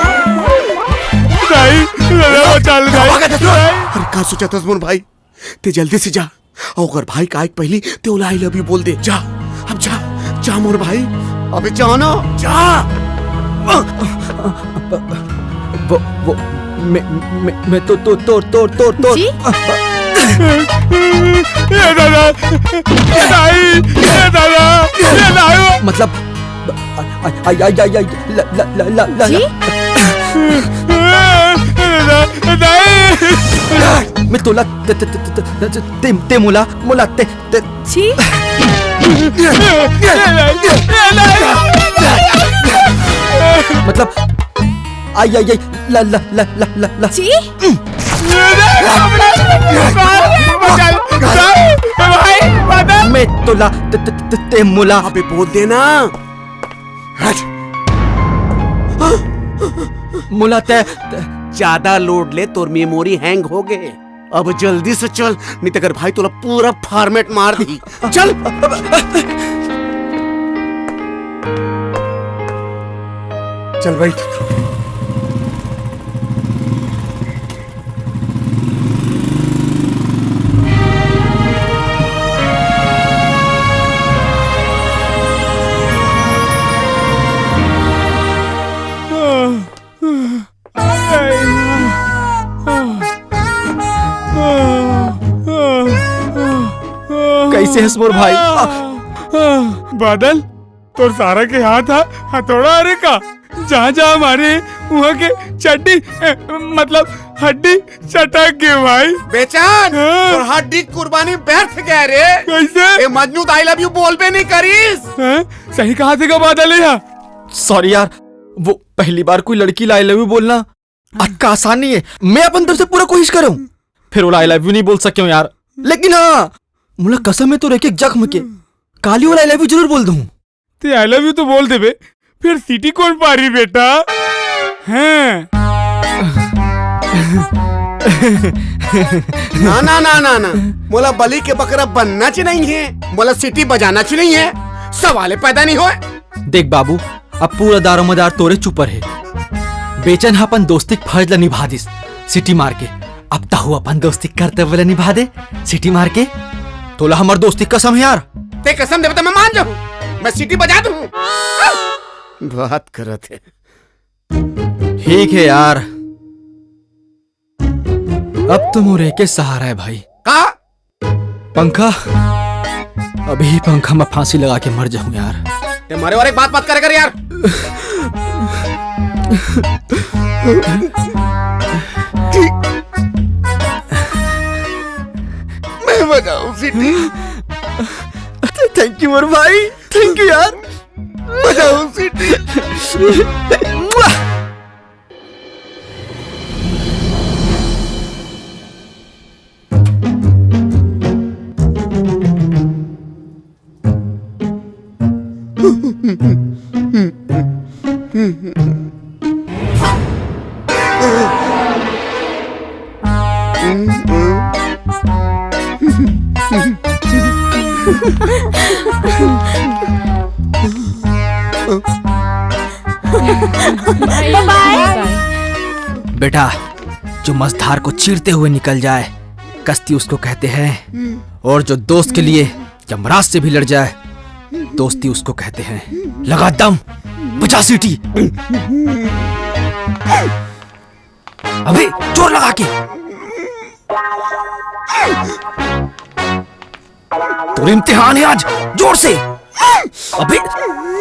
भाई, दादा बचा ले भाई। भागा दे तू। अरे का सोचा था मोर भाई? ते जल्दी से जा। अउ अगर भाई का आइक पहिली ते ओला I love you बोल दे। जा, अब जा, जा मोर भाई। अबे जा ना, जा। वो, वो, मैं, मैं, मैं तो, तो, तो, तो, तो, तो। जी? ए दादा, ए दाई, ए दादा, ए दाई। मतलब, आई, आई, आई, आई, आई, ला, ला, ला, ला, ला, जी? ला। मैं तोला, ते, ते, ते, ते, ते, ते, ते, ते मोला, मोला, ते, ते। छी। मतलब, आई, आई, आई, ला, ला, ला, ला, ला, ला। छी। भाई, बदल। मैं तोला, ते, ते, ते, ते मोला। अबे बोल देना। हट। मोला ते, ते। ज्यादा load ले, तोर memory hang हो गे। अब जल्दी से चल, नहीं तो अगर भाई तोला पूरा format मार दी। चल। चल भाई। कैसे हस मोर भाई? बादल, तोर सारा के हाथ हा हथौड़ा हरे का? जहाँ जहाँ मारे, वहाँ के चड्डी, ए, मतलब हड्डी चटक गे भाई। बेचन, हाँ। तोर हड्डी कुर्बानी व्यर्थ गए रे। कैसे? ए मजनू त I love you बोलबे नहीं करिस। हाँ? सही कहा थे का बादल है? Sorry यार, वो पहली बार कोई लड़की ला I love you बोलना अतका आसान नहीं है। मैं अपन तरफ से पूरा कोशिश करूँ, फिर ओला I love you नहीं बोल सके हूँ यार। लेकिन हाँ, मोला कसम है तोर एक एक जख्म के, काली ओला I love you जरूर बोल दूँ। ते I love you तो बोल देबे, फिर सीटी कौन पारी बेटा? हैं? ना, ना, ना, ना, ना। मोला बलि के बकरा बनना च नहीं है, मोला सीटी बजाना च नहीं है, सवाले पैदा नहीं होय। देख बाबू, अब पूरा दारोमदार तोरे ऊपर हे। बेचन ह अपन दोस्ती के फर्ज ला निभा दिस, सीटी मार के। अब तहू अपन दोस्ती के कर्तव्य ला निभा दे, सीटी मार के। तोला हमर दोस्ती के कसम हे यार। ते कसम देबे त मैं मान जाहूं, मैं सीटी बजा दूं। बात करत हे। ठीक हे यार, अब तो मोर एके सहारा हे भाई। का? पंखा, अभी पंखा में फांसी लगा के मर जाहूं यार। ते मरे वाले के बात मत करे कर यार। मैं बजाऊं सीटी। Thank you मोर भाई, thank you यार। बजाऊं सीटी। बेटा, जो मझधार को चीरते हुए निकल जाए, कश्ती उसको कहते हैं, और जो दोस्त के लिए यमराज से भी लड़ जाए, दोस्ती उसको कहते हैं। लगा दम, बजा सीटी। अबे, जोर लगा के। तोर इम्तिहान हे आज, जोर से। अबे,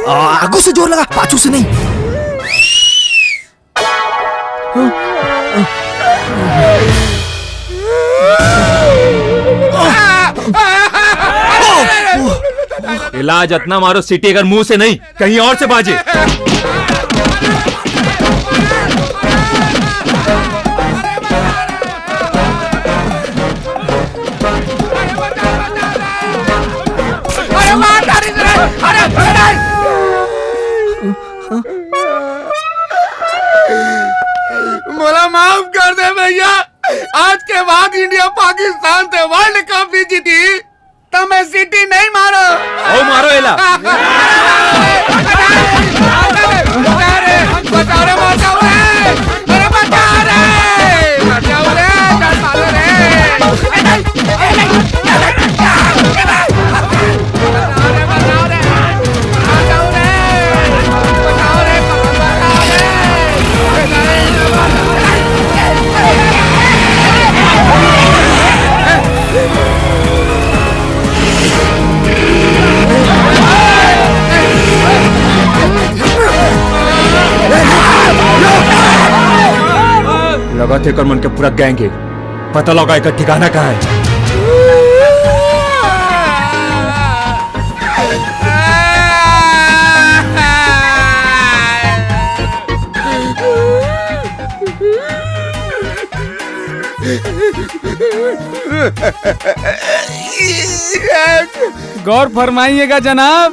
आगू से जोर लगा, पाछू से नहीं। इलाज अतना मारो सीटी अगर मुंह से नहीं, कहीं और से बाजे। अरे मार डाली रे! अरे, अरे! मोला माफ कर दे भैया, आज के बाद इंडिया पाकिस्तान से वर्ल्ड कप भी जीती, त मैं सीटी नहीं मारो। ओ मारो एला। बचा रे, बचा रे, बचा रे, अरे बचा रे, बचा रे, बचा रे। लगत हे एकर मन के पूरा गैंग हे। पता लगा एकर ठिकाना कहाँ हे। गौर फरमाइएगा जनाब,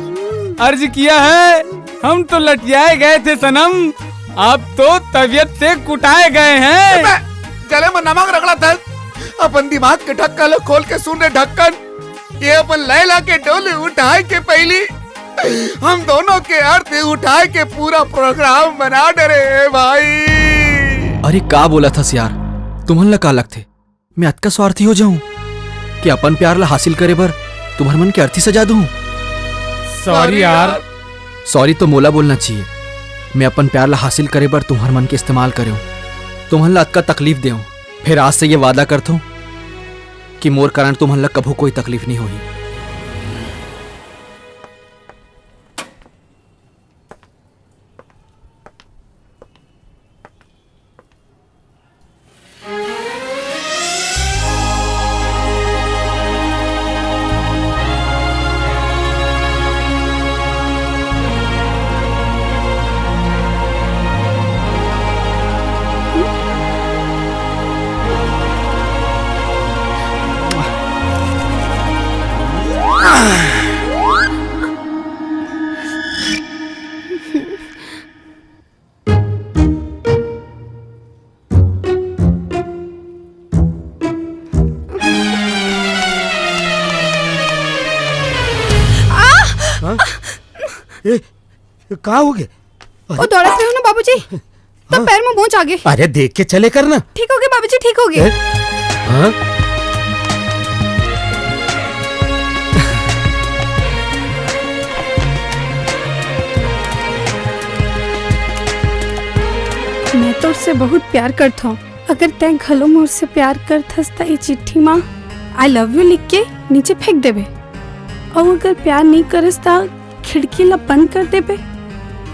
अर्ज किया है, हम तो लटियाए गए थे सनम, आप तो तबीयत से कुटाए गए हैं। अबे, गले में नमक रगड़ा था। अपन दिमाग के ढक्कन ला खोल के सुन रे ढक्कन, ये अपन लैला के डोली उठाए के पहली हम दोनों के अर्थी उठाए के पूरा प्रोग्राम बना डरे हे भाई। अरे का बोलत हस यार, तुमन ला का लगथे मैं अतका स्वार्थी हो जाहूं कि अपन प्यार ला हासिल करे बर तुम्हर मन के अर्थी सजा दूं? सॉरी यार। सॉरी तो मोला बोलना चाहिए। मैं अपन प्यार ला हासिल करे बर तुम्हर मन के इस्तेमाल करेंव, तुमन ला अतका तकलीफ देंव। फेर आज से ये वादा करथंव कि मोर कारण तुमन ला कभू कोई तकलीफ नहीं होही। का होगे? ओ, दौड़त रहे हो ना बाबूजी, तब हाँ। पैर में मोच आ गे। अरे, देख के चले कर ना। ठीक हो गे बाबूजी, ठीक हो गे। ए? हाँ? मैं तोर से बहुत प्यार करत हूँ। अगर तैं घलो मोर से प्यार करत हस, त ए चिट्ठी मा "I love you" लिख के नीचे फेंक देबे। अउ अगर प्यार नहीं करस, त खिड़की ला बंद कर देबे।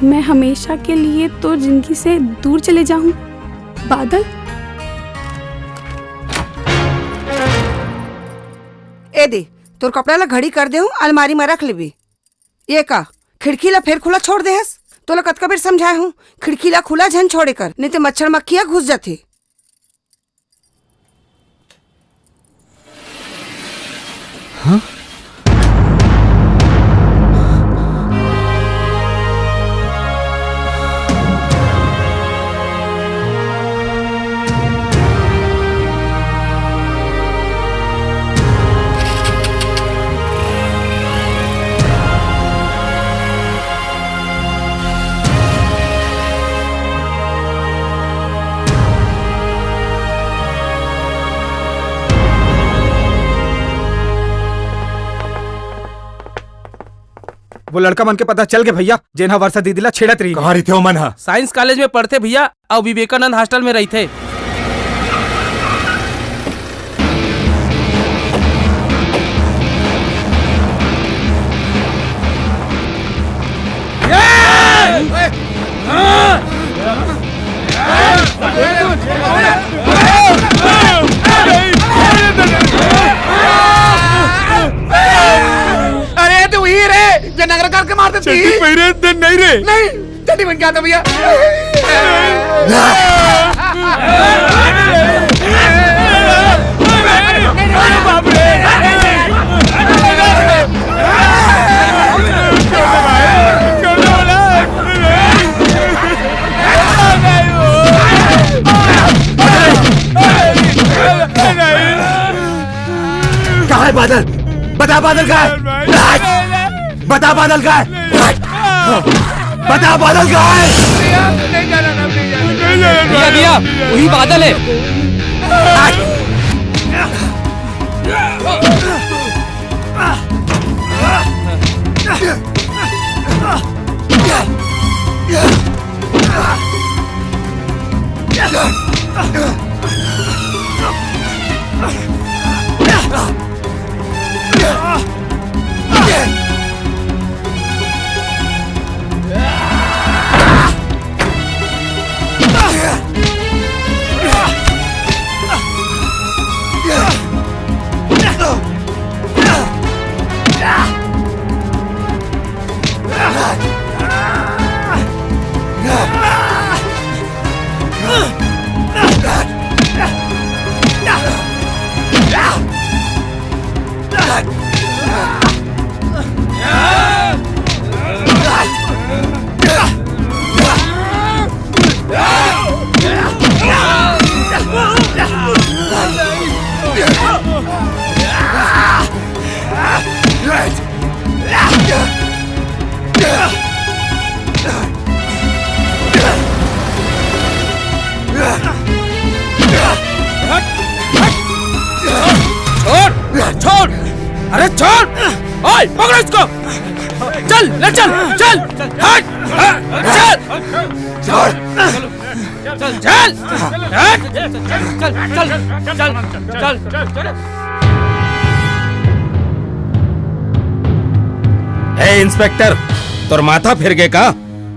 मैं हमेशा के लिए तोर जिंदगी से दूर चले जाहूं। बादल। ए दे, तोर कपड़ा ला घड़ी कर दे हूं, अलमारी में रख लेबे। ये का, खिड़की ला फेर खुला छोड़ दे हस? तोला कतका बेर समझाए हूं, खिड़की ला खुला झन छोड़े कर, नहीं ते मच्छर मक्खिया घुस जाथे। हाँ? वो लड़का मन के पता चल गे भैया, जेन ह वर्षा दीदी ला छेड़त रही। कहाँ रहिथे ओमन ह? साइंस कॉलेज में पढ़थे भैया, अउ विवेकानंद हॉस्टल में रहिथे। अरे, तू ही रे, जे नंगर करके मार देती। चड्डी पहिरे त नहीं रे। नहीं, चड्डी पहन के आता भैया। कहाँ है बादल? बता, बादल कहाँ है? बता, बादल कहाँ है? बता, बादल कहाँ है? भैया, भैया, वही बादल है। छोड़, छोड़, अरे छोड़, ओए, पकड़ो इसको, चल, ले चल, चल, हट, हट, चल, छोड़। चल, चल, चल, चल, चल, चल, चल। ए इंस्पेक्टर, तोर माथा फिर गे का?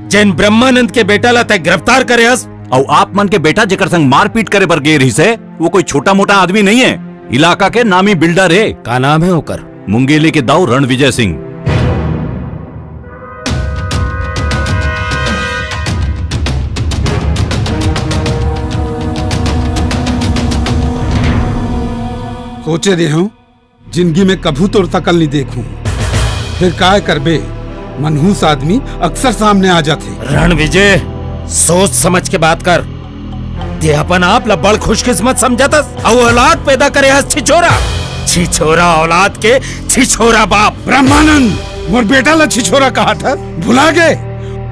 जेन ब्रह्मानंद के बेटा ला तै गिरफ्तार करे हस, अउ आप मन के बेटा जेकर संग मारपीट करे बर गे रहिस हे, वो कोई छोटा मोटा आदमी नहीं है, इलाका के नामी बिल्डर है। का नाम है ओकर? मुंगेली के दाऊ रणविजय सिंह। सोचे दे हूँ, जिंदगी में कभू तोर सकल नहीं देखूं। फिर काय करबे, मनहूस आदमी अक्सर सामने आ जाथे। रणविजय, सोच समझ के बात कर। ते अपन आप ला बड़ खुशकिस्मत समझत हस, अउ औलाद पैदा करे हस छिछोरा। छिछोरा औलाद के छिछोरा बाप। ब्रह्मानंद, मोर बेटा ला छिछोरा कहत हस? भुला गे?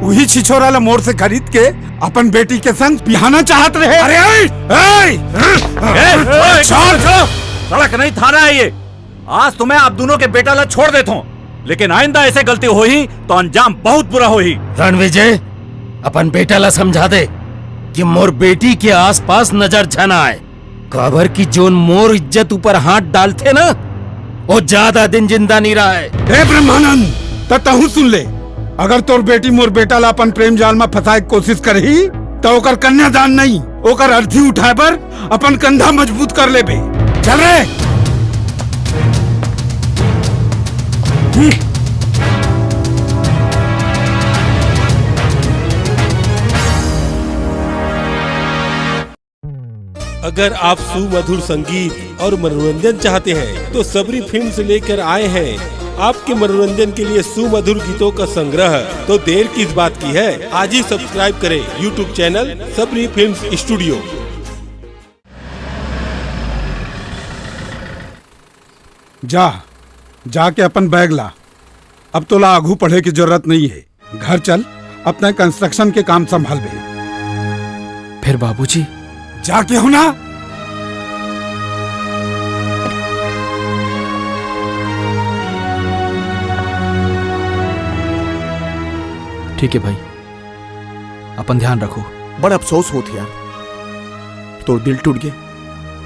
उही छिछोरा ला मोर से खरीद के अपन बेटी के संग बिहाना चाहत रहे। अरे, ए! ए! ए, ए, छोड़, छोड़। सड़क नहीं थाना है ये। आज तो मैं आप दोनों के बेटा ला छोड़ देता हूँ, लेकिन आइंदा ऐसे गलती होही तो अंजाम बहुत बुरा होही। रणविजय, अपन बेटा ला समझा दे कि मोर बेटी के आसपास नजर झन आए। काबर कि जोन मोर इज्जत ऊपर हाथ डालथे ना, वो ज्यादा दिन जिंदा नहीं रहा है। ए ब्रह्मानंद, त तहू सुन ले, अगर तोर बेटी मोर बेटा ला अपन प्रेम जाल में फंसाए के कोशिश करही, त ओकर कन्यादान नहीं, ओकर अर्थी उठाए बर अपन कंधा मजबूत कर लेबे। चल रे। अगर आप सुमधुर संगीत और मनोरंजन चाहते हैं, तो सबरी फिल्म से लेकर आए हैं आपके मनोरंजन के लिए सुमधुर गीतों का संग्रह। तो देर किस बात की है, आज ही सब्सक्राइब करें YouTube चैनल सबरी फिल्म्स स्टूडियो। जा, जाके अपन बैग ला। अब तोला आघू पढ़े की जरूरत नहीं है। घर चल, अपना कंस्ट्रक्शन के काम संभालबे। फिर बाबूजी? जाके हो ना। ठीक है भाई, अपन ध्यान रखो। बड़ा अफसोस होत हे यार, तोर दिल टूट गे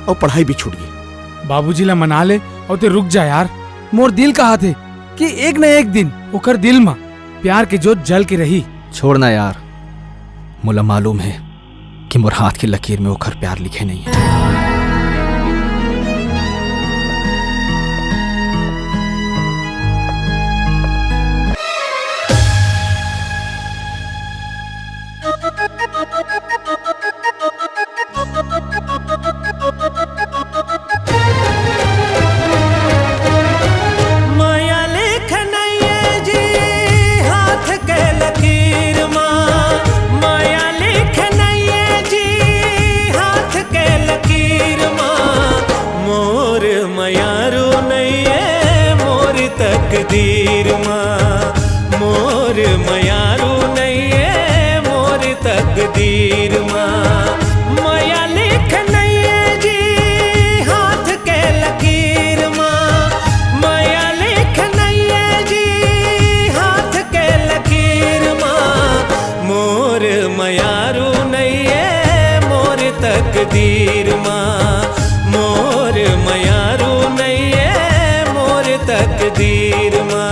और पढ़ाई भी छूट गे। बाबूजी ला मना ले और ते रुक जा यार। मोर दिल कहाथे कि एक न एक दिन ओकर दिल म प्यार के जोत जल के रही। छोड़ ना यार, मोला मालूम हे कि मोर हाथ के लकीर में ओकर प्यार लिखे नहीं है। माया लिख नइये जी हाथ के लकीर मा, माया लिख नइये जी हाथ के लकीर मा, मोर मयारू नइये मोर तकदीर मा, मोर मयारू नइये मोर तकदीर मा, माया लिख नइये जी हाथ के लकीर मा, माया लिख नइये जी हाथ के लकीर मा, मोर मयारू नइये मोर तकदीर मा, मोर मयारू नइये मोर तकदीर मा।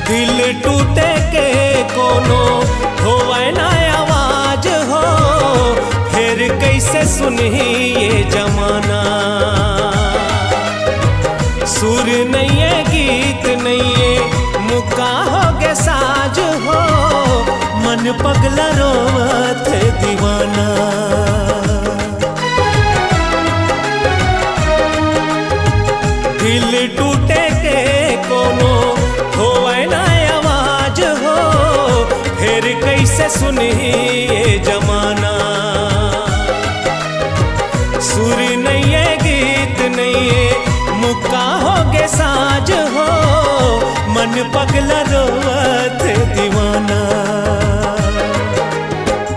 दिल टूटे के कोनो होवय ना आवाज हो, फेर कइसे सुनही ये जमाना। सुर नइये, गीत नइये, मुक्का होगे साज हो, मन पगला रोवत दीवाना। दिल टूटे के कोनो होवय ना आवाज हो, फेर कइसे सुनही ये जमाना। सुर नइये, गीत नइये, मुक्का होगे साज हो, मन पगला रोवत दीवाना।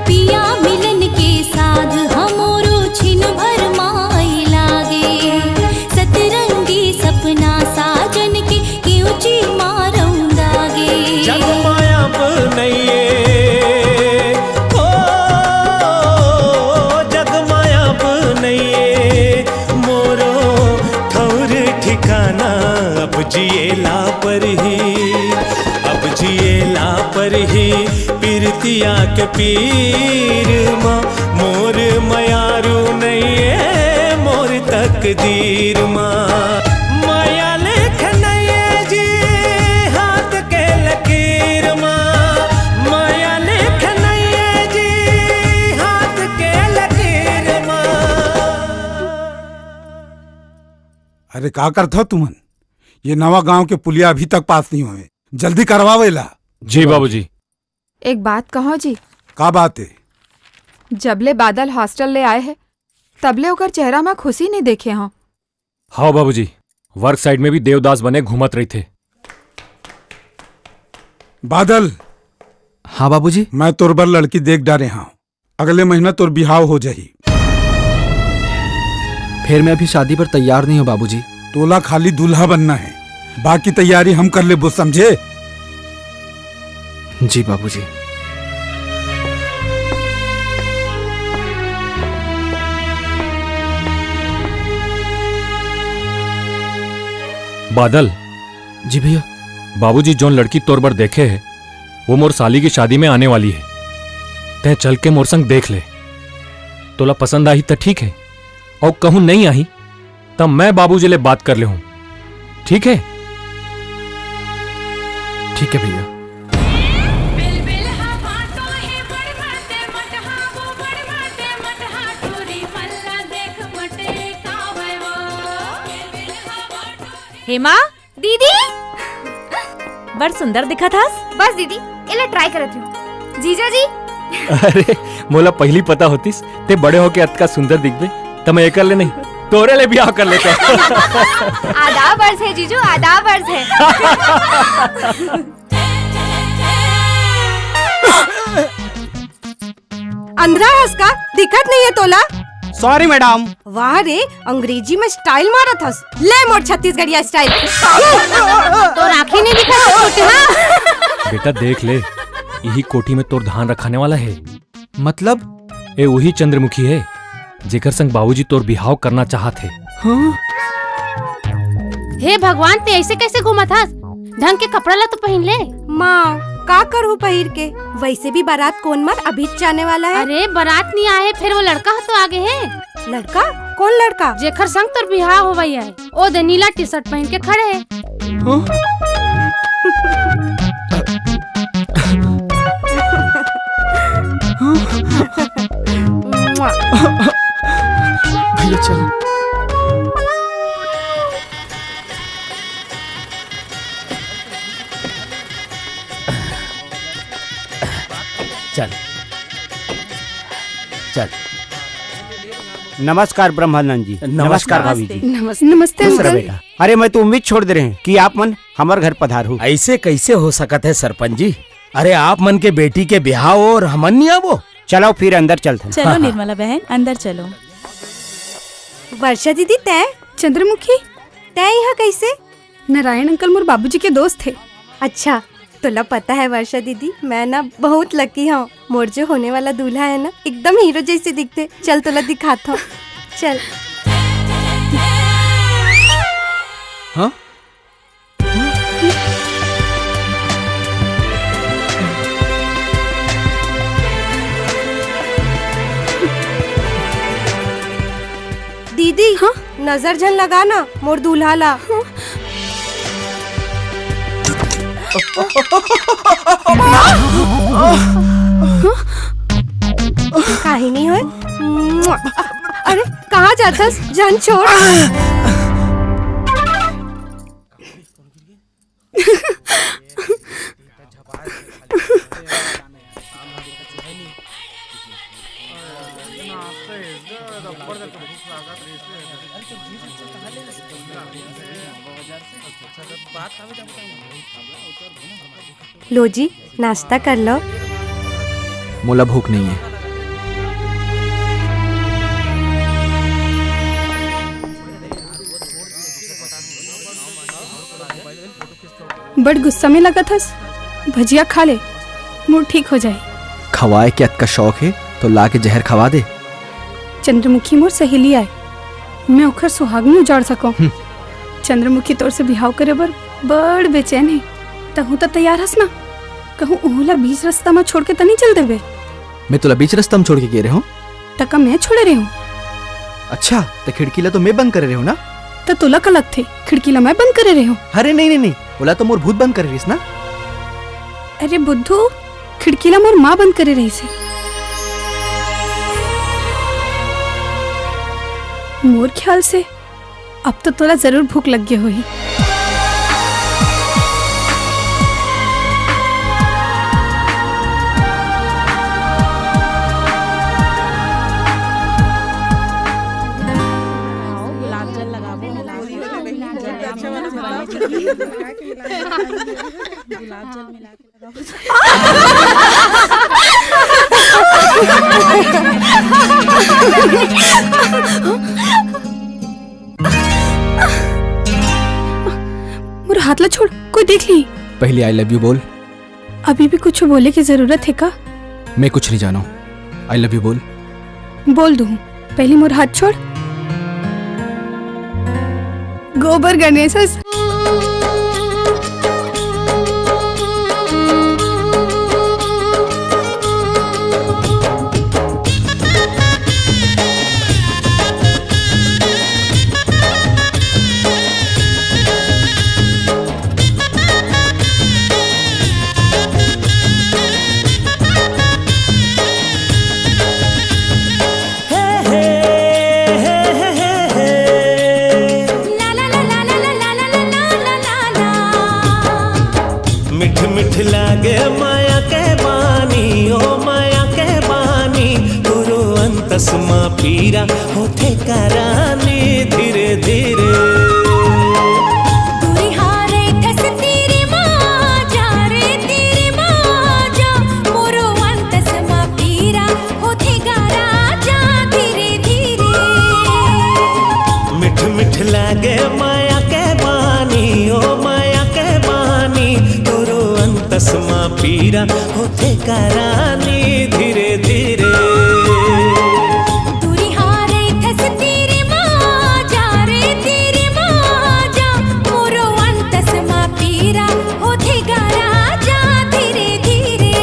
पिया मिलन के साध हमरो छिन भर माई लागे। सतरंगी सपना साजन के केवची मारौं दागे। जग माया अब नइये, ओ, जग माया अब नइये, मोरो ठौर ठिकाना अब जिएला परही, अब जिएला परही पिरतिया के पीर मा, मोर मयारू नइये मोर तकदीर मा। माया लेख नइये जी हाथ के लकीर अरे का करत हो तुमन? ये नवा गांव के पुलिया अभी तक पास नहीं होए, जल्दी करवावे ला। जी बाबूजी। एक बात कहो जी। का बात है? जबले बादल हॉस्टल ले आए है, तबले ओकर चेहरा में खुशी नहीं देखे हो। हाँ बाबूजी, वर्क साइट में भी देवदास बने घूमत रहिथे। बादल। हाँ बाबूजी। मैं तोर बर लड़की देख डारे हूँ, अगले महीना तोर बिहाव हो जाही। फिर मैं अभी शादी बर तैयार नहीं हूँ बाबूजी। तोला खाली दूल्हा बनना है, बाकी तैयारी हम कर लेबो, समझे? जी बाबूजी। बादल। जी भैया। बाबूजी जोन लड़की तोर बर देखे है, वो मोर साली की शादी में आने वाली है। तै चल के मोर संग देख ले, तोला पसंद आही त ठीक है, और कहूँ नहीं आही त मैं बाबूजी ले बात कर ले हूँ, ठीक है? ठीक है भैया। हेमा, दीदी, बड़ सुंदर दिखत हस। बस दीदी, एला ट्राई करत हूँ। जीजा जी। अरे, मोला पहली पता होतिस, ते बड़े होके अतका सुंदर दिखबे, त मैं एकर ले नहीं, तोरे ले बियाह कर लेते। आदाब अर्ज है जीजू, आदाब अर्ज है। अंधरा हस का? दिखत नहीं है तोला? Sorry madam. वाह रे, अंग्रेजी में स्टाइल मारत हस। ले मोर छत्तीसगढ़िया स्टाइल। तोर आँखी नहीं दिखत है, छोटे हाँ। बेटा देख ले, यही कोठी में तोर धान रखाने वाला है। मतलब? ए वही चंद्रमुखी है, जेकर संग बाबूजी तोर बिहाव करना चाहत है। हाँ? हे भगवान, ते ऐसे कैसे घूमत हस? ढंग के कपड़ा ला तो पहन ले। माँ, का करहूँ पहिर के? वैसे भी बारात कोन मन अभी जाने वाला है। अरे, बारात नहीं आए, फिर वो लड़का ह तो आगे है। लड़का? कौन लड़का? जेकर संग तोर बिहाव होवई है, ओ दे नीला टी शर्ट पहन के खड़े है। हाँ? भैया चल। चल, चल। नमस्कार ब्रह्मानंद जी। नमस्कार। नमस्कार भाभी जी। नमस्ते। नमस्ते खुश रह अंकल। बेटा। अरे मैं तो उम्मीद छोड़ दे रहे हैं कि आप मन हमर घर पधार हो। ऐसे कैसे हो सकत है सरपंच जी? अरे आप मन के बेटी के बिहाव और हमन नहीं आबो? चलो फिर अंदर चलथन। चलो हाँ, हाँ। निर्मला बहन, अंदर चलो। वर्षा दीदी, तै? चंद्रमुखी, तै यहाँ कैसे? नारायण अंकल मोर बाबूजी के दोस्त है। अच्छा, तोला पता है वर्षा दीदी, मैं ना बहुत लकी हूँ। मोर जो होने वाला दूल्हा है ना, एकदम हीरो जैसे दिखते। चल तोला दिखाता हूँ, चल। हाँ? दीदी, हाँ? नजर झन लगा ना मोर दूल्हा ला। हाँ? काहे नहीं होय? अरे, कहाँ जाथस? झन छोड़। लो जी, नाश्ता कर लो। मोला भूख नहीं है। बड़ गुस्सा में लगत हस, भजिया खा ले, मूड ठीक हो जाए। खवाए के अतका शौक हे, तो ला के जहर खवा दे। चंद्रमुखी मोर सहेली आय, मैं ओखर सुहाग नहीं उजाड़ सकौं। हम्म। चंद्रमुखी तोर से बिहाव करे बर बड़ बेचैन हे, तहूँ त तैयार हस ना? कहूँ ओहू ला बीच रस्ता म छोड़ के त नहीं चल देबे? मैं तोला बीच रस्ता म छोड़ के गे रेहेंव? त का मैं छोड़े रेहेंव? अच्छा, त खिड़की ला तो मैं बंद करे रेहेंव ना? त तोला का लगथे, खिड़की ला मैं बंद करे रेहेंव? अरे नहीं, नहीं, नहीं, ओला तो मोर भूत बंद करे रिहिस ना। अरे बुद्धू, खिड़की ला मोर माँ बंद करे रहिस हे। मोर ख्याल से अब तो तोला जरूर भूख लग गे होही। मोर हाथ ला छोड़, कोई देख ली। पहले आई लव यू बोल। अभी भी कुछ बोले के जरूरत हे का? मैं कुछ नहीं जानो। आई लव यू बोल। बोल दूँ, पहले मोर हाथ छोड़। गोबर गणेश। मीठ मीठ लागे माया के बानी, ओ माया के बानी, तुरंतस मा पीरा होथे करानी धीरे धीरे। दूरी हारे ठस तीरी मा जा रे, तीरी मा जा, मोरो अंतस मा पीरा होथे गा राजा धीरे धीरे। मिठ मिठ लागे माया के बानी, ओ माया के बानी, तोरो अंतस मा पीरा होथे करानी धीरे धीरे। दूरी हारे ठस तीरी मा जा रे, तीरी मा जा, मोरो अंतस मा पीरा होथे गा राजा धीरे धीरे।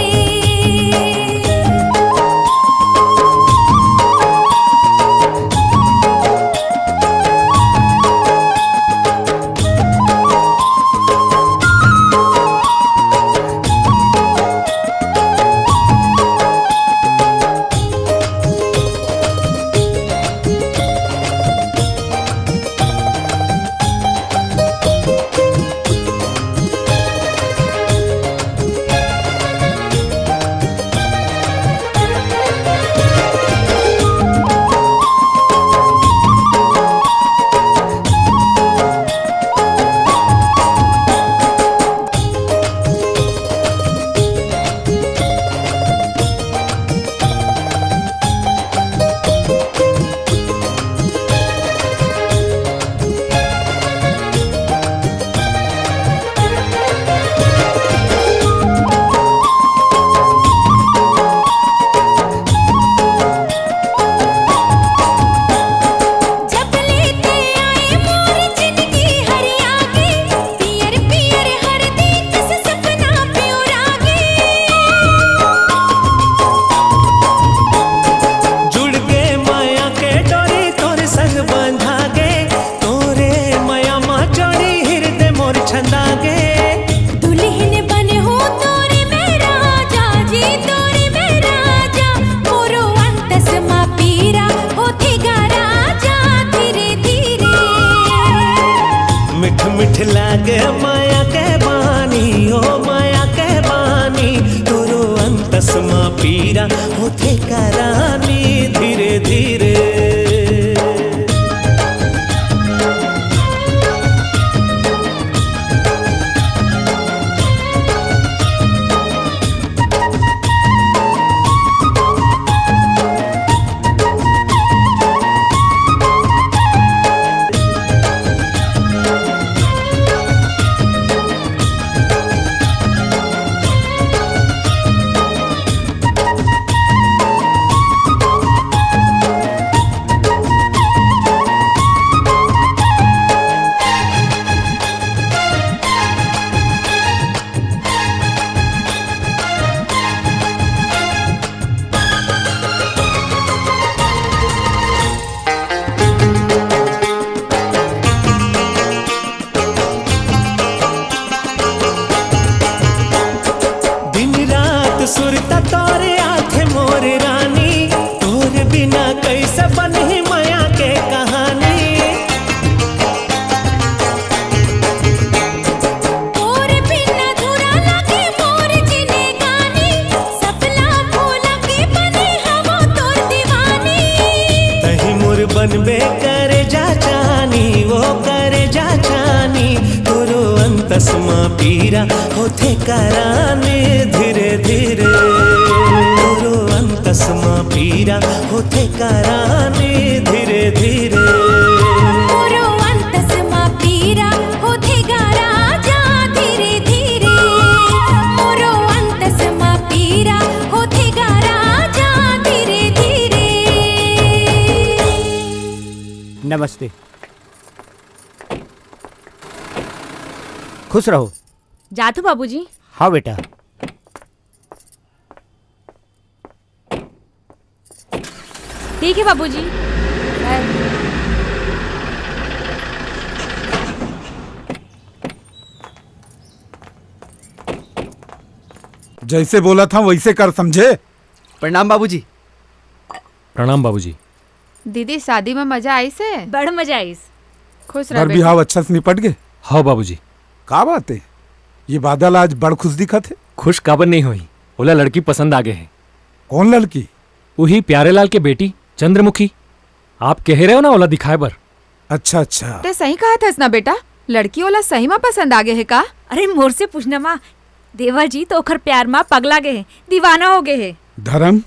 जब ले ते आए मोर जिनगी हरिया गे, पियर पियर हरदी कस सपना पिउरा गे। जुड़ गे माया के डोरी तोर संग बंधा गे, तोरे माया मा चोरी हिरदे मोर छंदा गे। दुल्हन बने हो तोरे मैं राजा जी, तोरे मैं राजा, मोरो अंतस मा पीरा होथे गा राजा धीरे धीरे। मिठ मिठ लागे माया के बानी, ओ माया के बानी, तोरो अंतस मा पीरा होथे करानी धीरे धीरे। बनबे करे जा चानी, वो करे जा चानी, तोरो अंतस म पीरा होथे कराने धीरे धीरे। तोरो अंतस म पीरा होथे कराने धीरे धीरे। मोरो अंतस म पीरा होथे गा राजा धीरे धीरे। मोरो अंतस म पीरा होथे गा राजा धीरे धीरे। नमस्ते। खुश रहो। जाथू बाबूजी। हाँ बेटा। ठीक है बाबूजी। बाय। जैसे बोला था वैसे कर, समझे? प्रणाम बाबूजी। प्रणाम बाबूजी। दीदी, शादी में मजा आइस हे? बड़ मजा आइस। खुश रह बर बेटा। बिहाव अच्छा से निपट गे? हव बाबूजी। का बात हे, ये बादल आज बड़ खुश दिखत हे। खुश काबर नहीं होही, ओला लड़की पसंद आ गे हे। कौन लड़की? उही प्यारे लाल के बेटी चंद्रमुखी। आप कहे रहे हो ना ओला दिखाए बर। अच्छा अच्छा। ते सही कहा थस ना बेटा, लड़की ओला सही में पसंद आ गे हे का? अरे मोर से पूछना माँ, देवर जी तो ओखर प्यार में पगला गे हे, दीवाना हो गे हे। धर्म,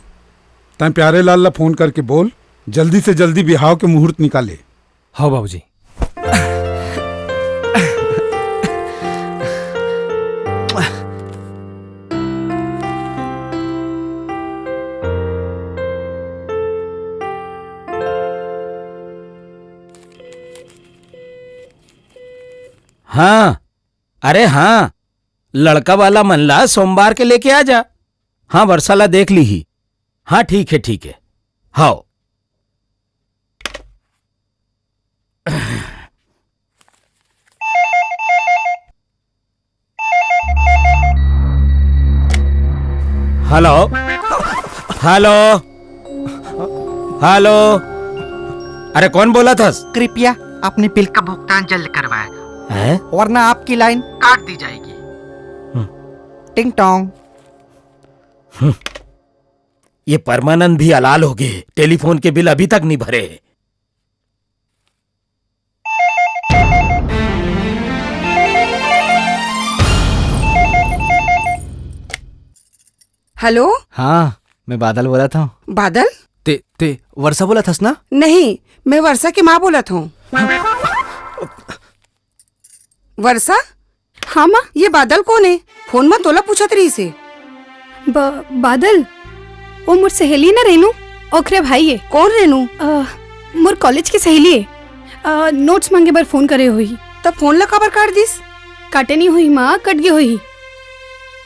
तैं प्यारे लाल ला फोन करके बोल, जल्दी से जल्दी बिहाव के मुहूर्त निकाले। हाँ बाबूजी। हाँ, अरे हाँ, लड़का वाला मन ला सोमवार के लेके आ जा। हाँ, वर्षा ला देख लीही। हाँ, ठीक है, ठीक है। हाओ। Hello, hello, hello. अरे कौन बोलत हस? कृपया अपने बिल का भुगतान जल्द करवाएं, हैं? वरना आपकी लाइन काट दी जाएगी। हम्म। टिंग टोंग। हम्म। ये परमानंद भी अलाल हो गे, टेलीफोन के बिल अभी तक नहीं भरे। हेलो। हाँ, मैं बादल बोलत हूँ। बादल? ते, ते वर्षा बोलत हस ना? नहीं, मैं वर्षा के माँ बोलत हूँ। वर्षा? हाँ माँ। ये बादल कोन हे? फोन म तोला पूछत रहिस हे। ब-, बादल, वो मोर सहेली न रेनू, ओखरे भाई हे। कोन रेनू? अ, मोर कॉलेज के सहेली हे। अ, नोट्स मांगे बर फोन करे होही। त फोन ला काबर काट दिस? काटे नहीं होही माँ, कट गे होही।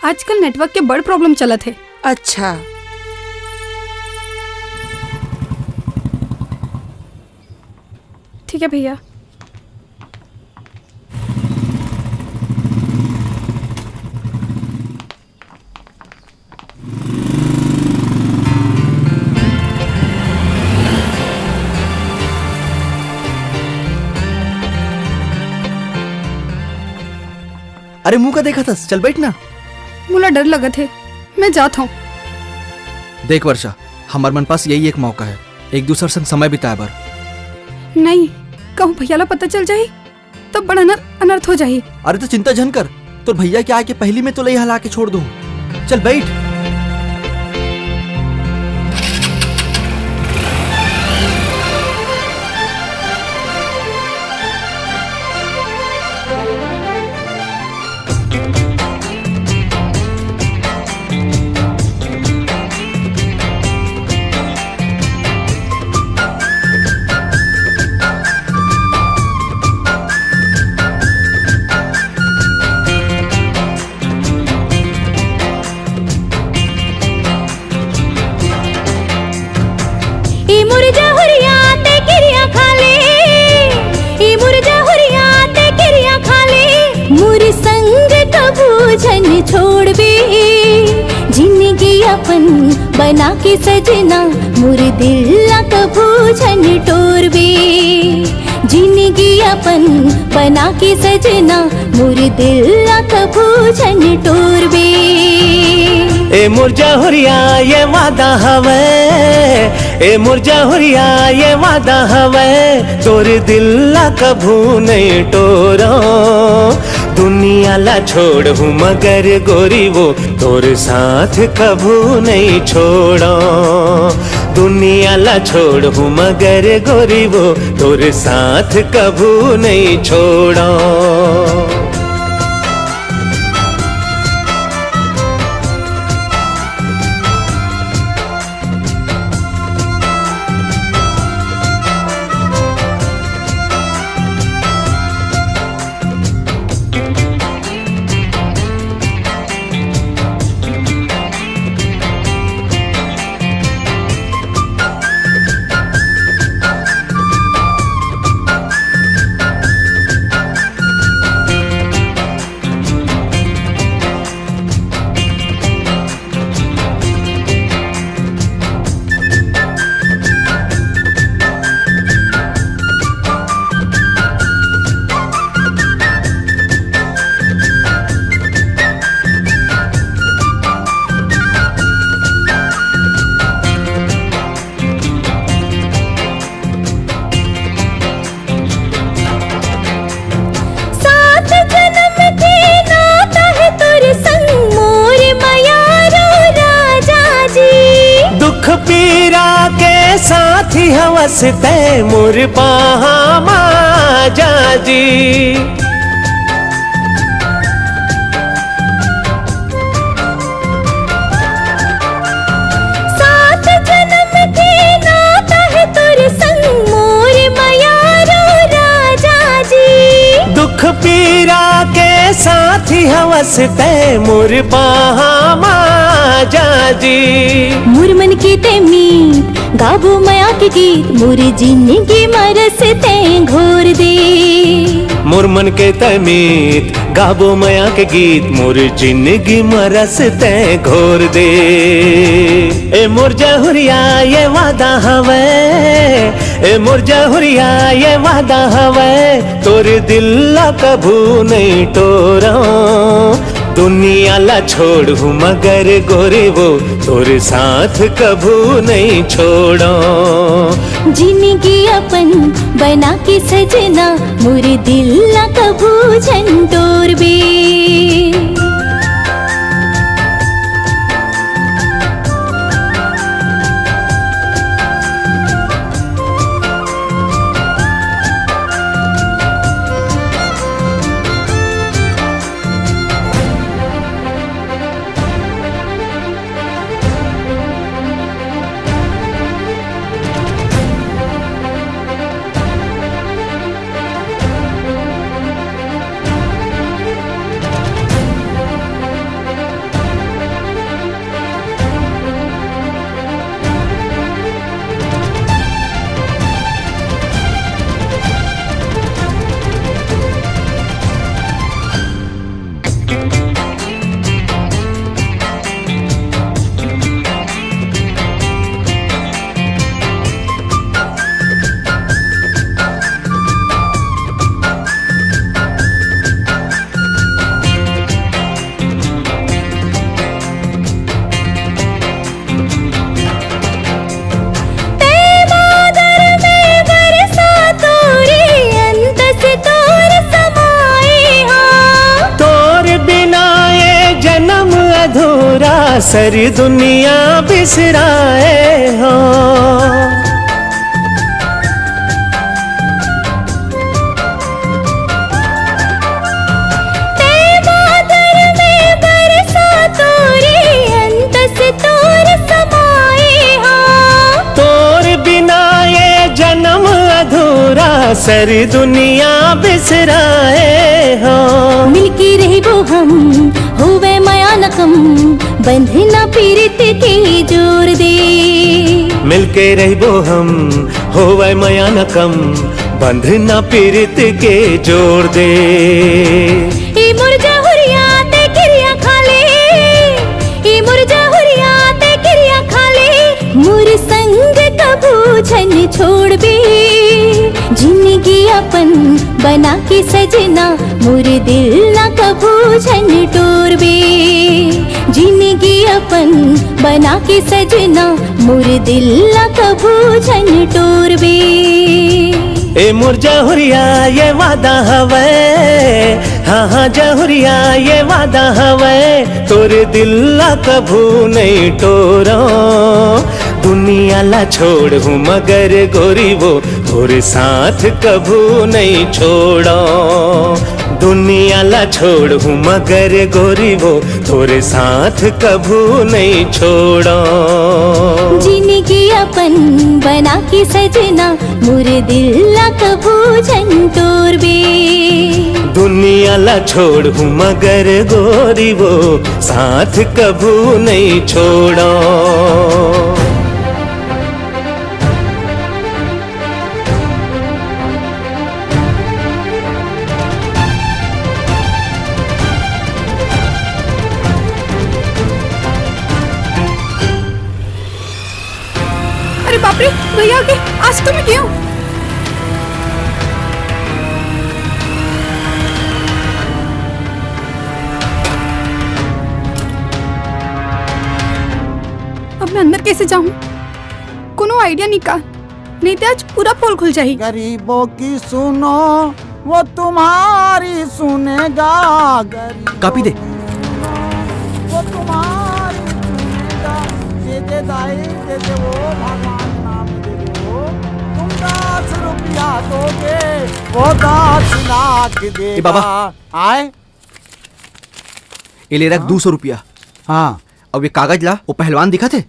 आजकल नेटवर्क के बड़ प्रॉब्लम चलत हे। अच्छा। ठीक है भैया। अरे मुंह का देखत हस, चल बैठ ना। मोला डर लगत हे, मैं जात हूँ। देख वर्षा, हमर मन पास यही एक मौका है, एक दूसर संग समय बिताए बर। नहीं, कहूँ भैया ला पता चल जाही, तब बड़ा अनर-, अनर्थ हो जाही। अरे तो चिंता झन कर, तोर भैया के आए के पहली में तोला यहाँ ला के छोड़ दूँ। चल बैठ। ए मोर जहुरिया ते किरिया खा ले, ए मोर जहुरिया ते किरिया खा ले, मोर संग कभू झन छोड़बे, जिनगी अपन बना के सजना, मोर दिल ला कभू झन टोरबे, जिनगी अपन बना के सजना, मोर दिल ला कभू झन टोरबे। ए मोर जहुरिया ये वादा हवे, ए मोर जहुरिया, ये वादा हवय, तोर दिल ला कभू नइ टोरंव। दुनिया ला छोड़हूँ मगर गोरी वो, तोर साथ कभू नइ छोड़ंव। दुनिया ला छोड़हूँ मगर गोरी वो, तोर साथ कभू नइ छोड़ंव। सात जनम के नाता हे तोर संग मोर मयारो राजा जी। दुख पीरा के साथी हवस तैं मोर बाहा मा जा जी। सात जनम के नाता हे तोर संग मोर मयारो राजा जी। दुख पीरा के साथी हवस तैं मोर बाहा मा जा जी। मोर मन के तैं मीत, गाबो मया के गीत, मोर जिनगी म रस तैं घोर दे। मोर मन के तैं मीत, गाबो मया के गीत, मोर जिनगी म रस तैं घोर दे। ए मोर जहुरिया, ये वादा हवय, ए मोर जहुरिया, ये वादा हवय, तोर दिल ला कभू नइ टोरंव। दुनिया ला छोड़हूँ मगर गोरी वो, तोर साथ कभू नइ छोड़ंव। जिनगी अपन बना के सजना, मोर दिल ला कभू झन टोरबे। तैं बादर में बरसा तोरे अंत से तोर समाए हो। तोर बिना ये जनम अधूरा, सरी दुनिया बिसराए हो। तैं बादर में बरसा तोरे अंत से तोर समाए हो। तोर बिना ये जनम अधूरा, सरी दुनिया बिसराए हो। मिलके रहिबो हम, होवय मया न कम, बंधना पीरित के जोर दे। मिलके रहिबो हम, होवय मया न कम, बंधना पीरित के जोर दे। ए मोर जहुरिया तैं किरिया खा ले, ए मोर जहुरिया तैं किरिया खा ले, मोर संग कभू झन छोड़बे। जिनगी अपन बना के सजना, मोर दिल ला कभू झन टोरबे। जिनगी अपन बना के सजना, मोर दिल ला कभू झन टोरबे। ए मोर जहुरिया, ये वादा हवय, हाँ हाँ जहुरिया, ये वादा हवय, तोर दिल ला कभू नइ टोरो। दुनिया ला छोड़ हूँ मगर गोरी वो तोर साथ कभू नइ छोड़ो। दुनिया ला छोड़ हूँ मगर गोरी वो तोर साथ कभू नइ छोड़ो। जिनगी अपन बना के सजना, मोर दिल ला कभू झन टोरबे। दुनिया ला छोड़ हूँ मगर गोरी वो साथ कभू नइ छोड़ो। अरे बाप रे, भैया आगे, आज तो मैं गया हूँ। अब मैं अंदर कैसे जाऊं? कोनो आइडिया निकाल, नहीं तो आज पूरा पोल खुल जाही। गरीबों की सुनो, वो तुम्हारी सुनेगा। गरीबों कापी दे। की सुनो, वो तुम्हारी सुनेगा। दे दे दाई, दे दे वो भगवान नाम दे दे वो। तुम दस रुपया दोगे, वो दस लाख देगा। ए बाबा। आए? ए ले रख हाँ? दू सौ रुपया। हाँ। अब ये कागज ला, वो पहलवान दिखत हे?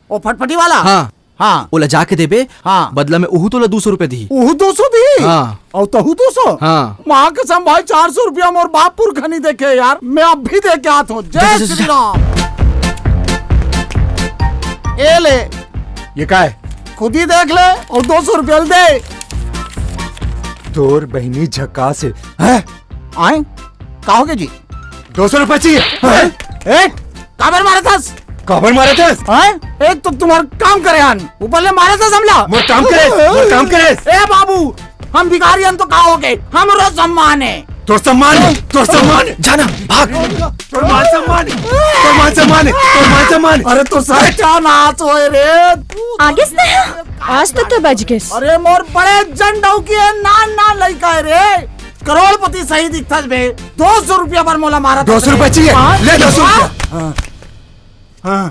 ओ फटफटी वाला? हाँ। हाँ। ओला जाके देबे, हाँ। बदला में उहू तोला दू सौ रुपया दिही। उहू दो सौ दिही? हाँ। अउ तहू दो सौ? हाँ। माँ कसम भाई, चार सौ रुपया मोर बाप पुरखा नइ देखे यार, मैं अब भी दे के आत हूँ। जय जा, जा, जा, श्री जा। राम। ए ले। ये का है? खुद ही देख ले अउ दो सौ रुपया दे। तोर बहिनी झकास हे। हैं? आए? का होगे जी? दो सौ रुपया चाहिए। हैं? ए, काबर मारत हस? काबर मारत हस? हैं? एक तो तुम्हार काम करे हन, ऊपर ले मारत हस हमला। मोर काम करे, मोर काम करे। ए बाबू, हम भिखारी हन तो का होगे? हमरो सम्मान हे। तोर सम्मान हे, तोर सम्मान हे। जाना, भाग। तोर मान सम्मान हे, तोर मान सम्मान हे, तोर मान सम्मान हे। अरे तो सत्यानाश होय रे। आगेस ना, आज तो, तो बच गेस। अरे मोर बड़े जन डौकी हे, नान नान लइका हे रे। करोड़पति सही दिखथस बे, दो सौ रुपया बर मोला मारत दो सौ रुपया चाहिए? हाँ? ले दो सौ रुपया। हाँ। हाँ।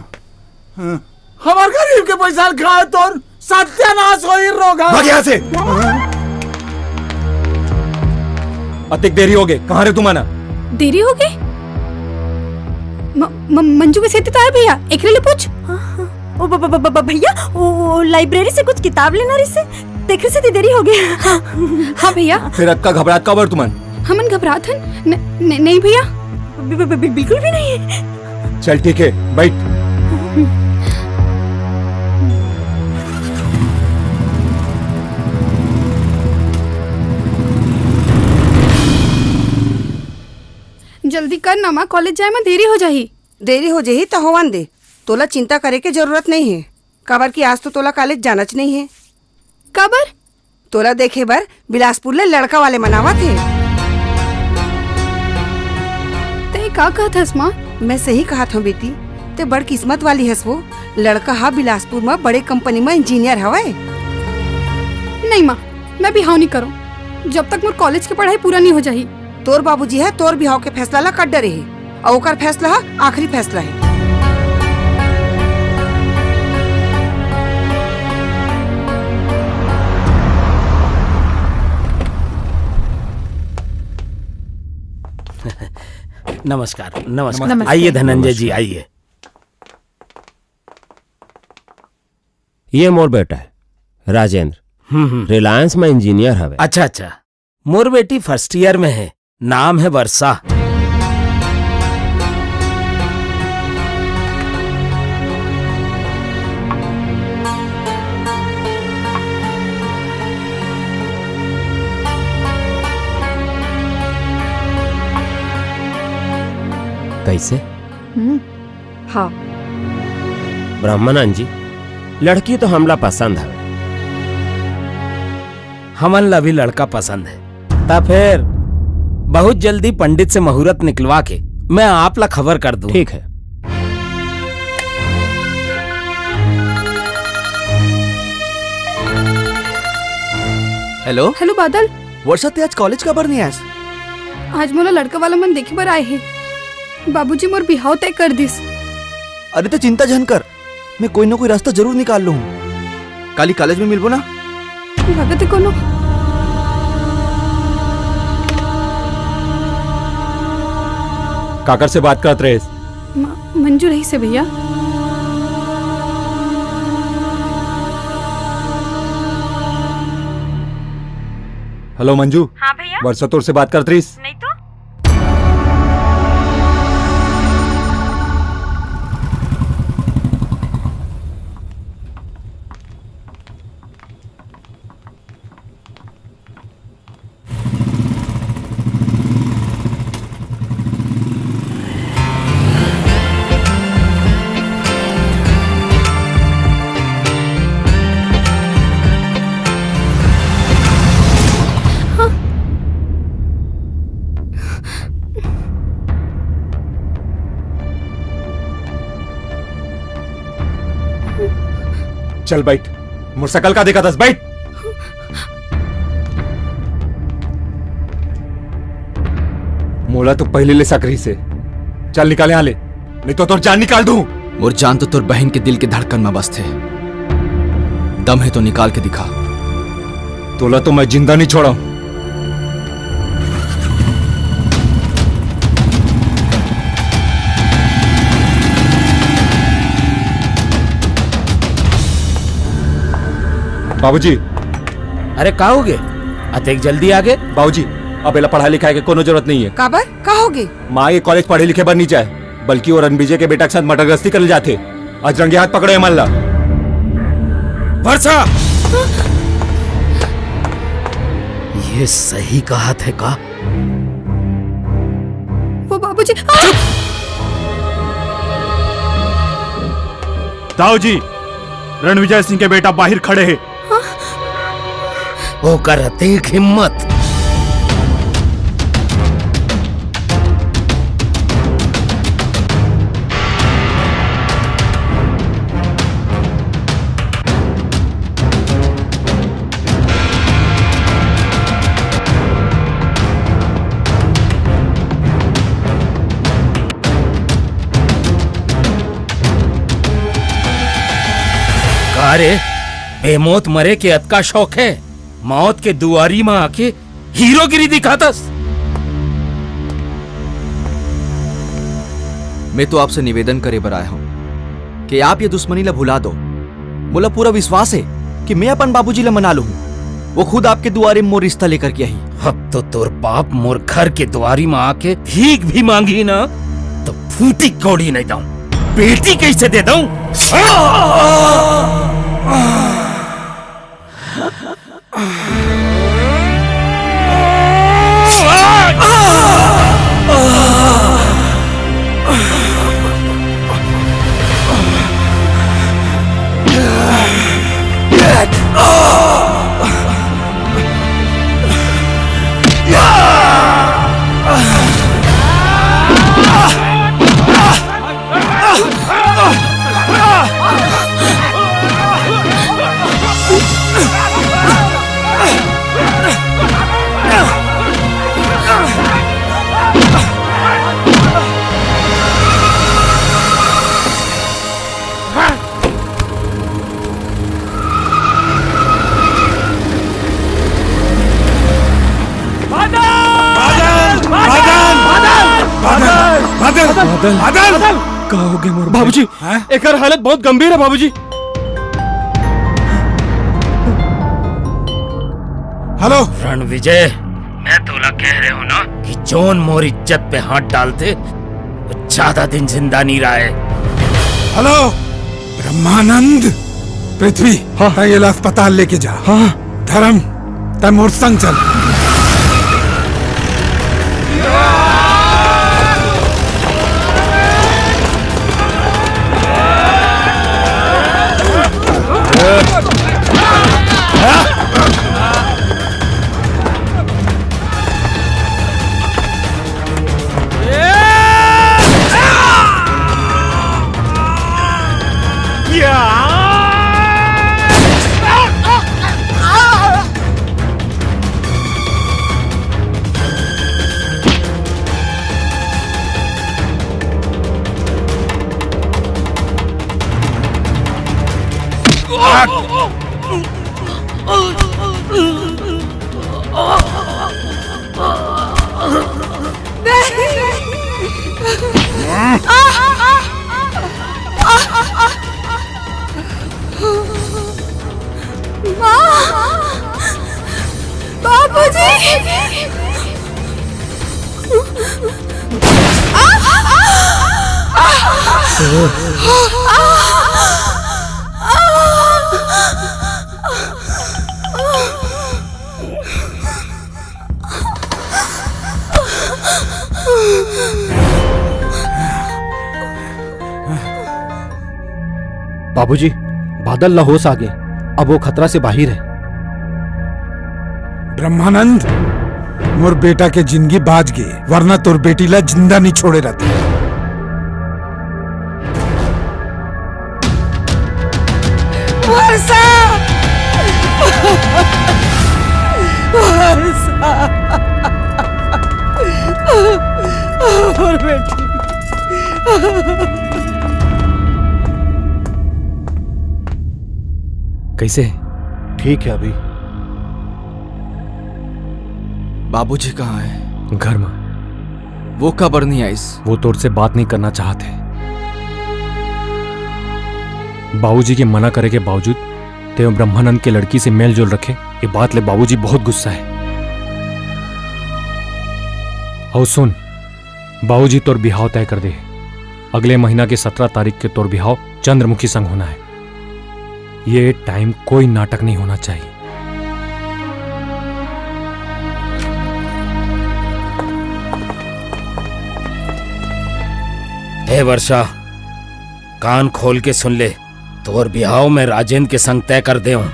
हाँ। हमर गरीब के पैसा खाए तोर सत्यानाश होई रोगा। भाग यहाँ से। अतेक देरी होगे, कहाँ रे तुम आना? देरी होगे? म-, म-, मंजू के सेती तो आए भैया, एकरे ले पूछ। हाँ, हाँ। ओ ब-, ब-, ब-, ब-, भैया, ओ, ओ, लाइब्रेरी से कुछ किताब लेना रहिसे, तेखरे सेती देरी होगे। हाँ, हाँ भैया। फिर अतका घबरात काबर तुमन? हमन घबरात हन? न-, न-, नहीं भैया। बि-, बि-, बि-, बिल्कुल भी नहीं। चल ठीक है, बैठ। जल्दी कर ना माँ, कॉलेज जाए में देरी हो जाही। देरी हो जाही त होवन दे, तोला चिंता करे के जरूरत नहीं है, काबर कि आज तो तोला कॉलेज जाना च नहीं है। काबर? तोला देखे बर बिलासपुर ले लड़का वाले मन आवत हे। ते का कहत हस माँ? मैं सही कहत हूँ बेटी, ते बड़ किस्मत वाली हस वो। लड़का हा बिलासपुर म बड़े कंपनी म इंजीनियर हवय। नहीं माँ, मैं बिहाव नहीं करूँ, जब तक मोर कॉलेज के पढ़ाई पूरा नहीं हो जाही। तोर बाबूजी ह तोर बिहाव के फैसला ला कर डरे हे, अउ ओकर फैसला ह आखिरी फैसला हे। नमस्कार, नमस्कार। नमस्ते। आइए धनंजय जी, नमस्कार। आइए। ये मोर बेटा है राजेंद्र, हम्म, हम्म। रिलायंस में इंजीनियर हवे। अच्छा, अच्छा। मोर बेटी फर्स्ट ईयर में है, नाम है वर्षा। कैसे? हम्म, हाँ। ब्रह्मानंद जी, लड़की तो हमला पसंद हवे, हमन ला भी लड़का पसंद है। त फेर बहुत जल्दी पंडित से मुहूर्त निकलवा के मैं आप ला खबर कर दूं। ठीक है। हेलो। हेलो बादल। वर्षा, ते आज कॉलेज काबर नहीं आयस? आज मोला लड़का वाला मन देखे बर आए हे। बाबूजी मोर बिहाव तय कर दिस। अरे, ते चिंता झन कर, मैं कोई ना कोई रास्ता जरूर निकाल लूँ। काली कॉलेज में मिलबो ना? लगत हे कोनो काकर से बात करत रहे? म-, मंजू रहिस हे भैया। हेलो मंजू। हाँ भैया। वर्षा तोर से बात करत रहिस। नहीं तो। चल बैठ, मोर सकल का देखत हस, बैठ। मोला तो पहले ले शक रहिस हे। चल निकाल यहाँ ले, नहीं तो तोर जान निकाल दूं। मोर जान तो तोर बहन के दिल के धड़कन में बसथे। दम हे तो निकाल के दिखा। तोला तो मैं जिंदा नहीं छोड़ंव। बाबूजी। अरे, का होगे? अतेक जल्दी आगे? बाबूजी, अब एला पढ़ाई लिखाई के कोनो जरूरत नहीं हे। काबर? का होगे? माँ ये कॉलेज पढ़े लिखे बर नहीं जाए, बल्कि वो रणविजय के बेटा के साथ मटर गश्ती करे जाथे। आज रंगे हाथ पकड़ो एमन ला। वर्षा! ये सही कहत हे का? वो बाबूजी, आ! दाऊ जी, रणविजय सिंह के बेटा बाहिर खड़े हे। ओकर अतेक हिम्मत। का रे, बेमौत मरे के अतका शौक हे? मौत के दुआरी म आके हीरोगिरी दिखातस। मैं तो आपसे निवेदन करे बर आए हंव कि आप ये दुश्मनी ला भुला दो। मोला पूरा विश्वास हे कि मैं अपन बाबूजी ला मना लूहूं। वो खुद आपके दुआरे म मोर रिश्ता लेकर के आही। अब तो तोर बाप मोर घर के दुआरी म आके भीख भी मांगही ना, तो फूटी कौड़ी नहीं दंव, पेटी कैसे दे दंव? बादल! बादल! बादल! का होगे मोर भाई? बाबूजी, हैं? एकर हालत बहुत गंभीर हे बाबूजी। हेलो। रणविजय, मैं तोला कहे रहेंव ना कि जोन मोर इज्जत पे हाथ डालथे, वो ज्यादा दिन जिंदा नहीं रहय। हेलो। ब्रह्मानंद, पृथ्वी, हाँ। तैं एला अस्पताल लेके जा। हाँ। धर्म, तैं मोर संग चल। माँ! बाबूजी! बाबूजी, बादल ला होश आ गे, अब वो खतरा से बाहिर हे। ब्रह्मानंद, मोर बेटा के जिंदगी बाच गे, वरना तोर बेटी ला जिंदा नइ छोड़े रहते। वर्षा! वर्षा! मोर बेटी। कइसे हे? ठीक हे अभी। बाबूजी कहाँ हे? घर म। वो काबर नइ आइस? वो तोर से बात नइ करना चाहत हे। बाबूजी के मना करे के बावजूद तें ब्रह्मानंद के लड़की से मेल जोल रखे, ये बात ले बाबूजी बहुत गुस्सा हे। अउ सुन, बाबूजी तोर बिहाव तय कर दे हे। अगले महीना के सतरा तारीख के तोर बिहाव चंद्रमुखी संग होना हे। ये टाइम कोई नाटक नइ होना चाहिए। हे वर्षा, कान खोल के सुन ले, तोर बिहाव मैं राजेंद्र के संग तय कर दे हूँ।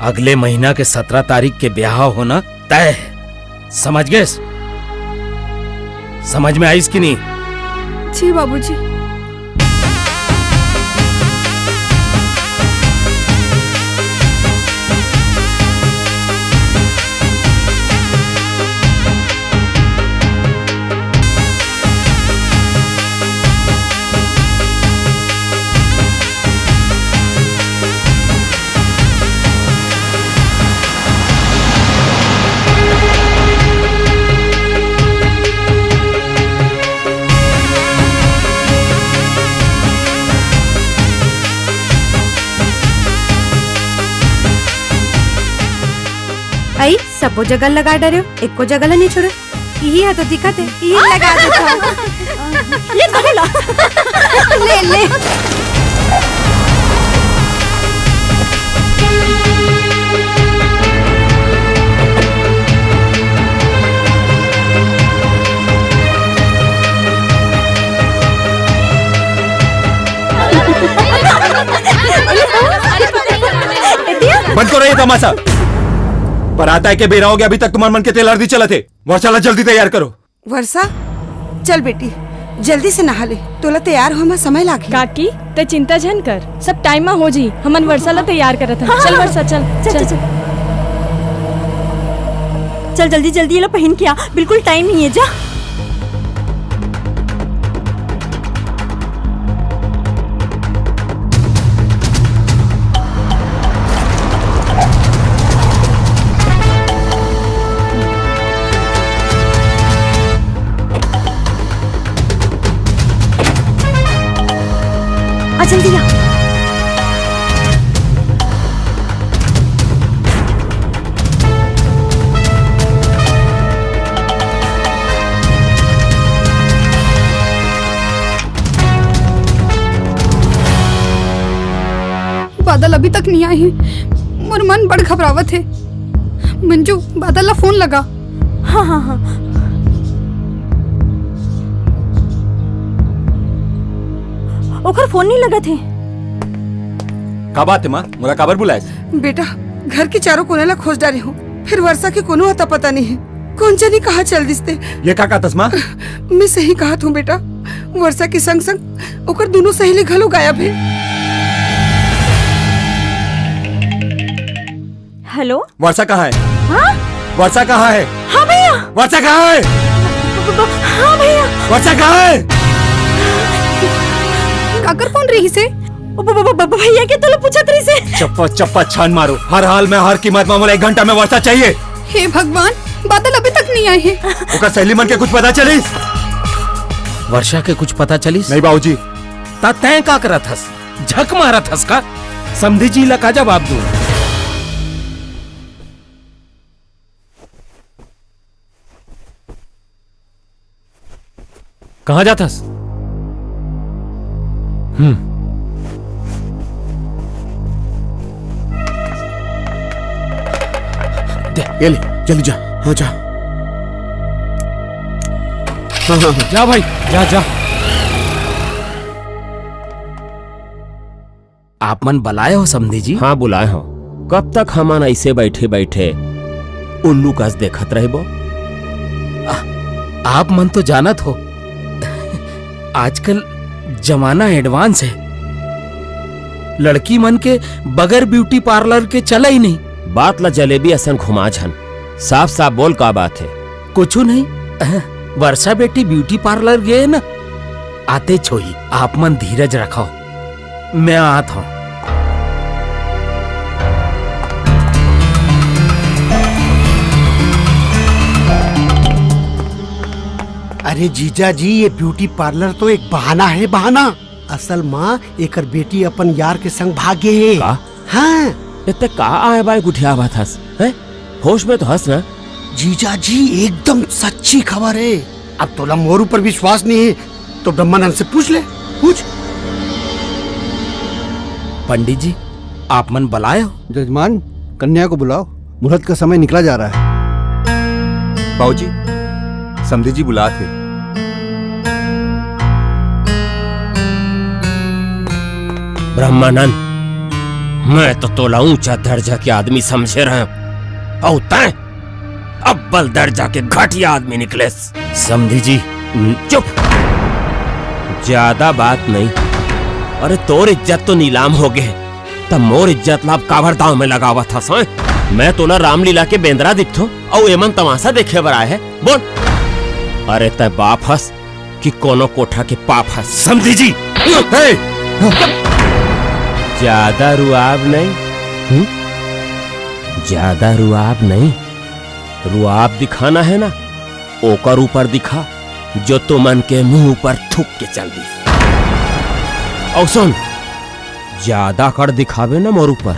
अगले महीना के सतरा तारीख के बिहाव होना तय हे। समझ गेस? समझ में आइस कि नहीं? जी बाबूजी। अई, सबो जगह लगा डरेव, एको जगह ला नइ छोड़े। इही ह तो दिखत हे, इही लगा देथव। ले धरे ला। ले, ले। बंद करो ये तमाशा। बरात आय के बेरा हो गे, अभी तक तुम्हार मन के तेल हरदी चलत हे। वर्षा ला जल्दी तैयार करो। वर्षा, चल बेटी, जल्दी से नहा ले, तोला तैयार होए म समय लागही। काकी, तैं चिंता झन कर, सब टाइम म हो जही। हमन वर्षा ला तैयार करत हन। हाँ, चल हाँ, वर्षा, चल, चल, चल, चल। चल। चल जल्दी जल्दी, एला पहिन के आ, बिल्कुल टाइम नइ हे, जा। आ जल्दी आ। बादल अभी तक नइ आए हे। मोर मन बड़ घबरावत हे। मंजू, बादल ला फोन लगा। हाँ, हाँ, हाँ। ओकर फोन नइ लगत हे। का बात हे माँ? मोला काबर बुलाए? बेटा, घर के चारों कोने ला खोज डारे हूँ, फिर वर्षा के कोनो अता पता नइ हे। कोन जनी कहाँ चल दिस ते। ये का कहत हस माँ? मैं सही कहत हूँ बेटा, वर्षा के संग संग ओकर दूनों सहेली घलो गायब हे। हेलो। वर्षा कहाँ हे? हाँ? वर्षा कहाँ हे? हाँ भैया। वर्षा कहाँ हे? ब-, ब-, हाँ भैया। वर्षा कहाँ हे? काकर फोन रहिस हे? ब-, ब-, ब-, ब-, भैया के तो लो पूछत रहिस हे। चप्पा चप्पा छान मारो, हर हाल में, हर कीमत में मोला एक घंटा में वर्षा चाहिए। हे भगवान, बादल अभी तक नहीं आए हैं। ओकर सहेली मन के कुछ पता चलिस? वर्षा के कुछ पता चलिस? नहीं बाबूजी। त तैं का करत हस? झक मारत हस का? समधी जी ला का जवाब दूं? कहाँ जाथस? हम्म। दे। ये ले, जल्दी जा। हाँ, जा। हाँ, हाँ, हाँ। जा भाई, जा, जा। आप मन बलाए हो समधी जी? हाँ, बुलाए हो। कब तक हमन ऐसे बैठे-बैठे उल्लू कस देखत रहबो? आ, आप मन तो जानत हो, आजकल जमाना advance है। लड़की मन के बगैर beauty parlour के चला ही नहीं। बात ला जलेबी असन घुमा झन, साफ-साफ बोल, का बात है? कुछू नहीं, वर्षा बेटी beauty parlour गए ना, आतेच होही, आप मन धीरज रखव। मैं आत हूँ। अरे जीजा जी, ये beauty parlour तो एक बहाना है, बहाना। असल माँ एकर बेटी अपन यार के संग भाग गे हे। का? हाँ। ए, ते का आय बाय गुठियावत हस, हैं? होश में तो हस ना? जीजा जी, एकदम सच्ची खबर है। अब तोला मोर ऊपर विश्वास नहीं है, तो ब्रह्मानंद से पूछ ले, पूछ। पंडित जी, आप मन बलाए हो? जजमान, कन्या को बुलाओ, मुहूर्त का समय निकला जा रहा है। बाबूजी, समधी जी बुलात हे। ब्रह्मानंद, मैं तो तोला ऊंचा दर्जा के आदमी समझे रहेंव, अउ तैं अब्बल दर्जा के घटिया आदमी निकलेस। समधी जी, न- चुप! ज्यादा बात नहीं। अरे, तोर इज्जत तो नीलाम हो गे, त मोर इज्जत ला अब काबर दांव में लगावत हस, हैं? मैं तोला रामलीला के बेंदरा दिखथों, अउ एमन तमाशा देखे बर आए हे? बोल। अरे, तैं बाप हस कि कोनो कोठा के पाप हस? समधी जी! हे! ज्यादा रुआब नहीं, हम्म? ज्यादा रुआब नहीं। रुआब दिखाना है ना, ओकर ऊपर दिखा, जो तुमन के मुंह ऊपर थूक के चल दिस। अउ सुन, ज्यादा अकड़ दिखाबे ना मोर ऊपर,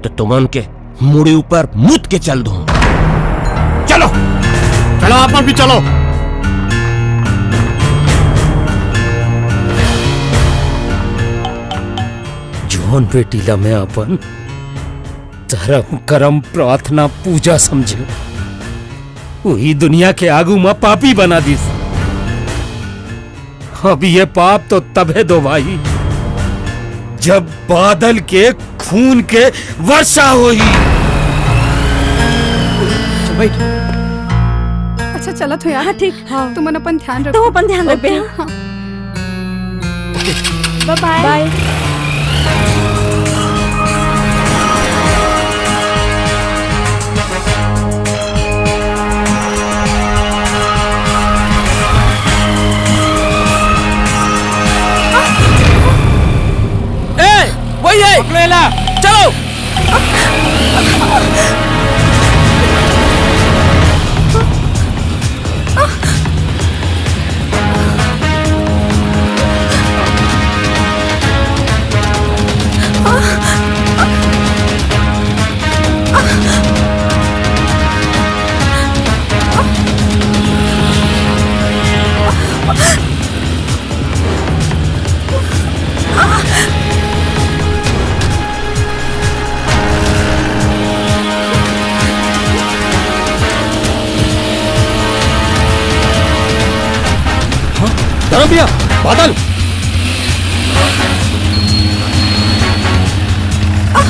तो तुमन के मुड़ी ऊपर मूत के चल दूं। चलो, चलो, आप भी चलो। जोन बेटी ला मैं अपन धरम, करम, प्रार्थना, पूजा समझेंव, उही दुनिया के आगू म पापी बना दिस। अब ये पाप तो तभे धोवाही, जब बादल के खून के वर्षा होही। बैठ। अच्छा, चलत हो यार। हाँ, ठीक। हाँ। तुमन अपन ध्यान रखो। तुम अपन ध्यान रखबे, OK, हाँ। हाँ। बाय बाय। ए, वही है। पकड़ो एला। चलो। हाँ? धर्म भैया, बादल!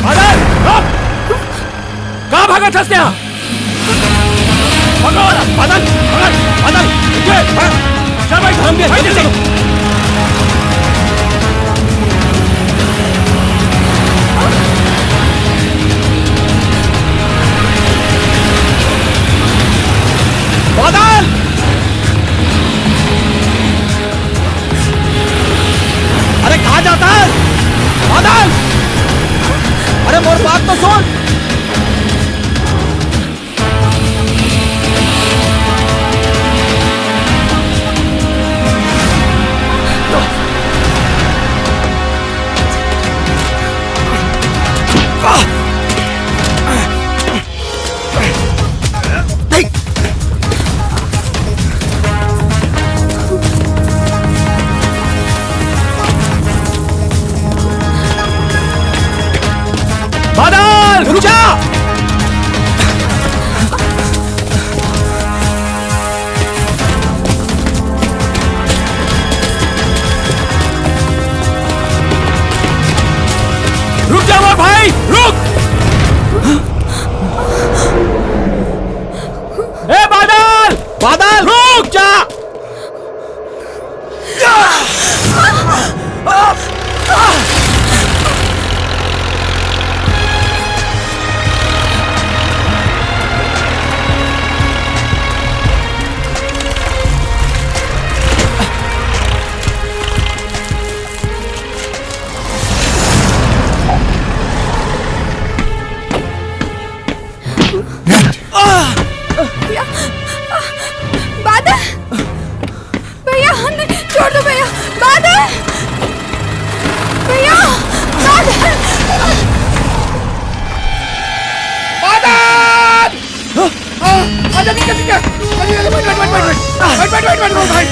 बादल! रुक! कहाँ भागत हस तेहा? पकड़, बादल, पकड़, बादल, ये, पकड़। चल भाई, हम भी, हम भी चलो। बादल! अरे, कहाँ जाता है? बादल, रुक जा। रुक जा मोर भाई, रुक। ए बादल, बादल, रुक जा। भैया, बादल, भैया, हमने छोड़ दो भैया, बादल, भैया, बादल। बादल! हाँ, हाँ, आजा, ठीक है, ठीक है। आजा, आजा, बैठ, बैठ, बैठ, बैठ, बैठ। बैठ, बैठ, बैठ, बैठ, भाई।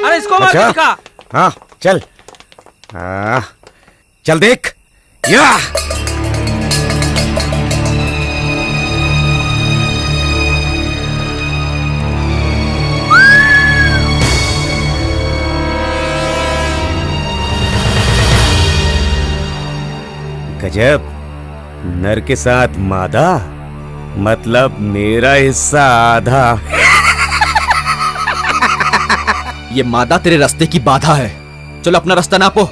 अरे, इसको मार के अच्छा? दिखा। हाँ, चल। हाँ, चल देख। या! गजब, नर के साथ मादा, मतलब मेरा हिस्सा आधा। ये मादा तेरे रास्ते की बाधा है। चलो, अपना रास्ता नापो।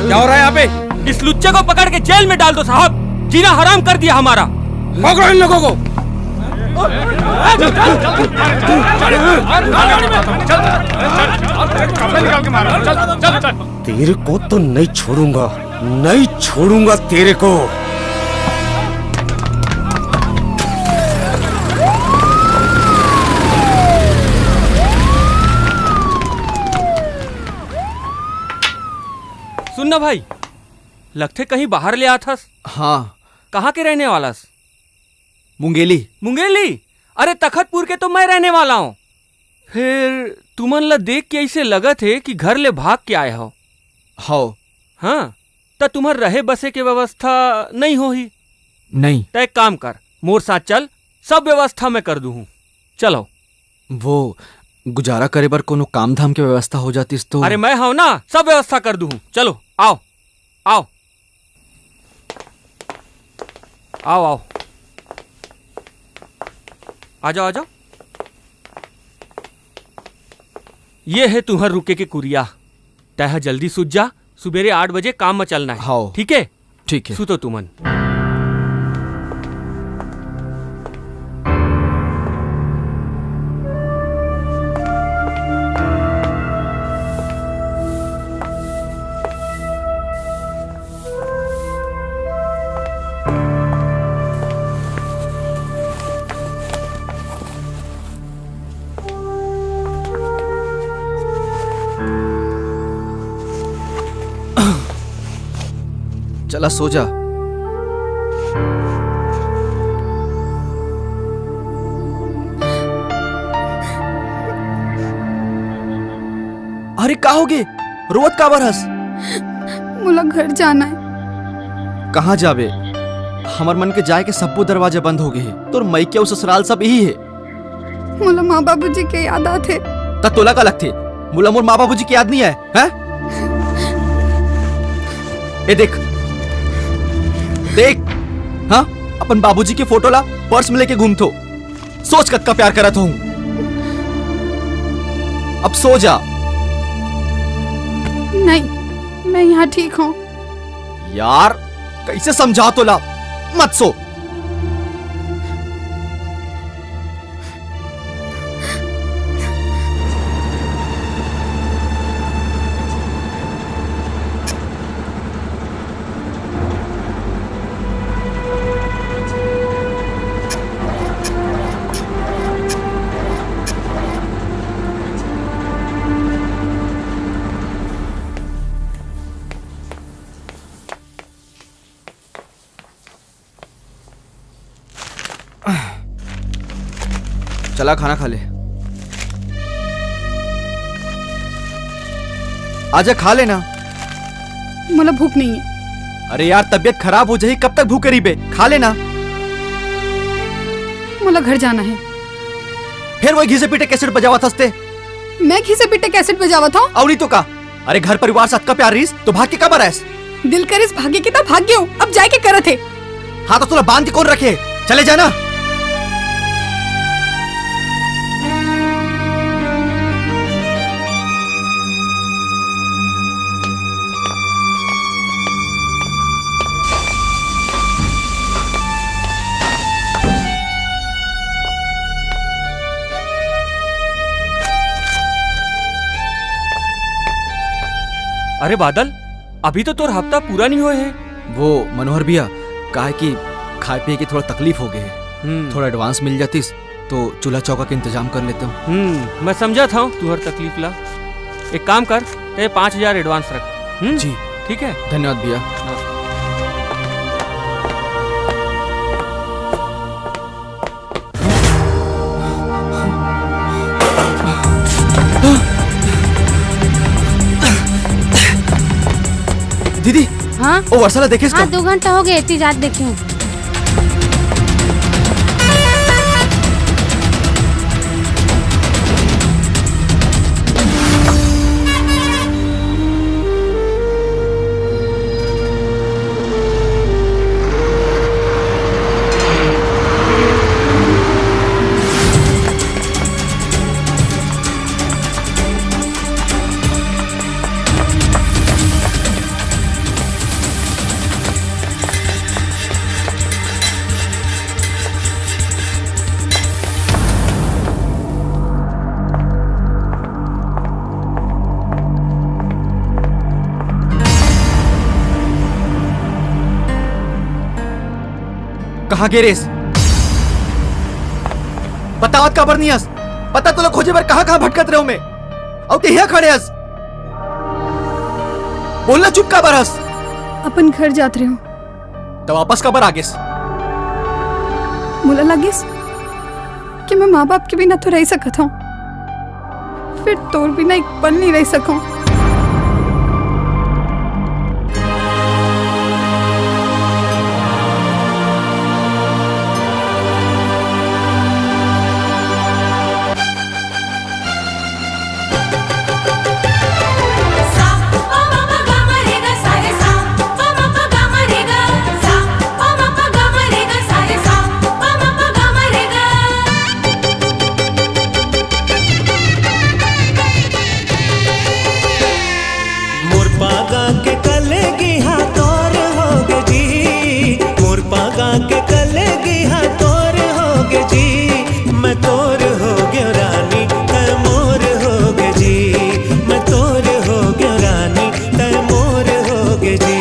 क्या हो रहा है यहाँ पे? इस लुच्चे को पकड़ के जेल में डाल दो साहब, जीना हराम कर दिया हमारा। पकड़ो इन लोगों को। तेरे को तो नहीं छोड़ूंगा, नहीं छोड़ूंगा तेरे को। सुन ना भाई, लगथे कहीं बाहर ले आथस। हाँ। कहाँ के रहने वालास? मुंगेली। मुंगेली? अरे, तखतपुर के तो मैं रहने वाला हूँ। फिर तुमन ला देख के ऐसे लगत हे कि घर ले भाग के आए हो। हव। हाँ, त तुम्हर रहे बसे के व्यवस्था नहीं होही। नहीं। त एक काम कर, मोर साथ चल, सब व्यवस्था मैं कर दूँ हूँ। चलो। वो गुजारा करे बर कोनो काम धाम के व्यवस्था हो जातिस तो। अरे, मैं हव ना, सब व्यवस्था कर दूँ हूँ। चलो, आओ, आओ, आओ, आओ, आ जाओ, आ जाओ। ये है तुम्हर रुके के कुरिया। तैं ह जल्दी सुत जा, सुबेरे आठ बजे काम म चलना है। हव। ठीक है? ठीक है। सुतो तुमन। चला सो जा। अरे का होगे? रोवत काबर हस? मोला घर जाना है। कहाँ जाबे? हमर मन के जाए के सब्बो दरवाजा बंद हो गए हे। तोर मइके अउ ससुराल सब यही है। मोला माँ बाबूजी के याद आथे। त तोला का लगथे? मोला मोर माँ बाबूजी के याद नहीं आए, हैं? ए देख, देख, हाँ, अपन बाबूजी के फोटो ला पर्स में लेके घूमथो। सोच कतका प्यार करत हूँ। अब सो जा। नहीं, मैं यहाँ ठीक हूँ। यार, कैसे समझा तोला? मत सो। चला खाना खा ले। आजा खा लेना। मोला भूख नहीं है। अरे यार, तबीयत खराब हो जाही, कब तक भूखे रहिबे? खा लेना। मोला घर जाना है। फिर वही घिसे पीटे कैसेट बजावत हस ते। मैं घिसे पीटे कैसेट बजावत हूँ? अउ नहीं तो का? अरे घर परिवार से अतका प्यार रहिस तो भाग के काबर आयस? दिल करिस भागे के त भाग गेंव, अब जाए के करत हे। हाँ तो तोला बांध के कौन रखे? चले जाना। अरे बादल, अभी तो तोर हफ्ता पूरा नहीं होए हे। वो मनोहर भैया, काहे कि खाए पिए की थोड़ा तकलीफ हो गई है। हम्म। थोड़ा एडवांस मिल जातीस तो चूल्हा चौका के इंतजाम कर लेते हूँ। हम्म, मैं समझा था तुम्हार तकलीफ ला। एक काम कर, ते पाँच हजार एडवांस रख। हम्म? जी। ठीक है? धन्यवाद भैया। नमस्कार। दीदी, हाँ? वो वर्षा ला देखे इसका? हाँ, दो घंटा हो गए, इतनी रात देखे हूँ। कहाँ गे रेस? बतावत काबर नहीं हस? पता तोला खोजे बर कहाँ-कहाँ भटकत रहे हों मैं। अउ ते हियाँ खड़े हस। बोलना, चुप काबर हस? अपन घर जात रहेंव। त वापस काबर आ गेस? मोला लगिस कि मैं माँ बाप के बिना तो रह सकत हंव, फेर तोर बिना एक पल नहीं रह सकंव। मोर पागा के कलगिहा तोर होगे जी, मोर पागा के कलगिहा तोर होगे जी, मैं तोर होगेंव रानी, तैं मोर होगे जी, मैं तोर होगेंव रानी, तैं मोर होगे जी।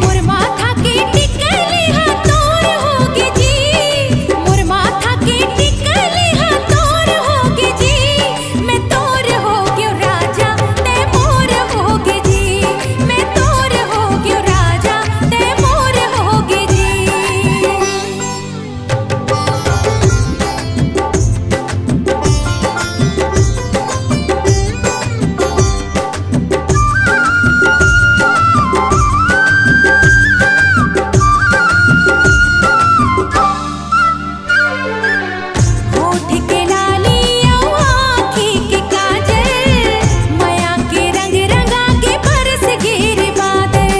मोर माथा के टिकली हा तोर होगे जी, मोर माथा के टिकली हा तोर होगे जी, मैं तोर होगेंव राजा, तैं मोर होगे जी, मैं तोर होगेंव राजा, तैं मोर होगे जी। होठ के लाली अउ आँखी के काजल, मया के रंग रंगा के बरस गे रे बादल।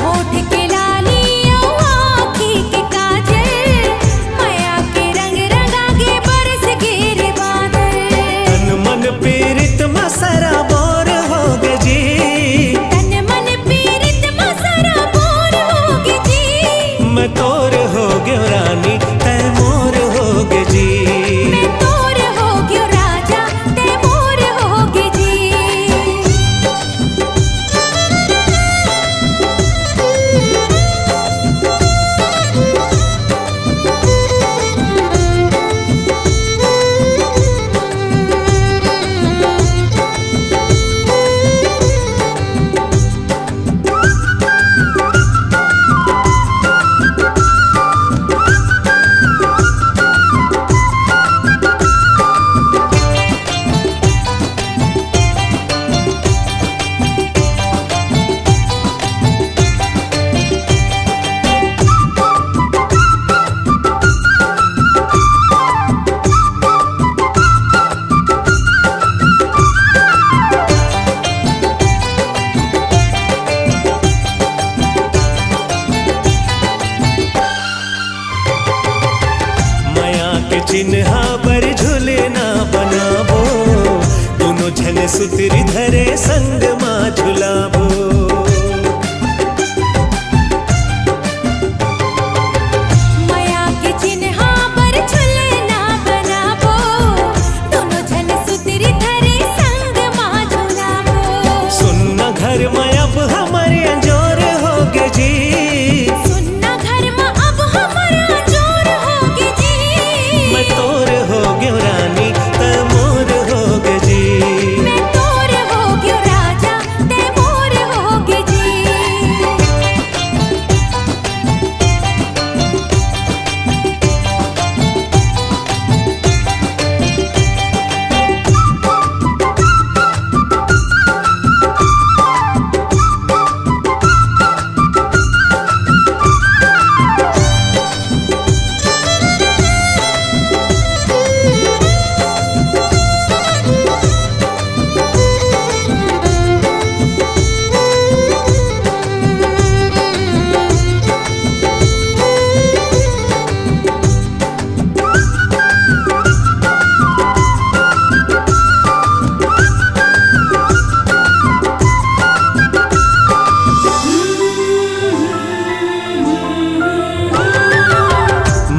होठ के लाली अउ आँखी के काजल, मया के रंग रंगा के बरस गे रे बादल। तन मन पीरित म सराबोर होगे जी। तन मन पीरित म सराबोर होगे जी। मैं तोर होगेंव रानी, तैं मोर होगे जी। मैं तोर होगेंव राजा, तैं मोर होगे जी। मया के चिन्हा बर झुलना बनाबो, दूनों झन सुतरी धरे संग मा झुलाबो। मया के चिन्हा बर झुलना बनाबो, दूनों झन सुतरी धरे संग मा झुलाबो। सुन ना घर म अब हमर अंजोर होगे जी। सुन ना घर म अब हमर अंजोर होगे जी। मैं तोर होगेंव रानी, तैं मोर होगे जी। मैं तोर होगेंव राजा, तैं मोर होगे जी।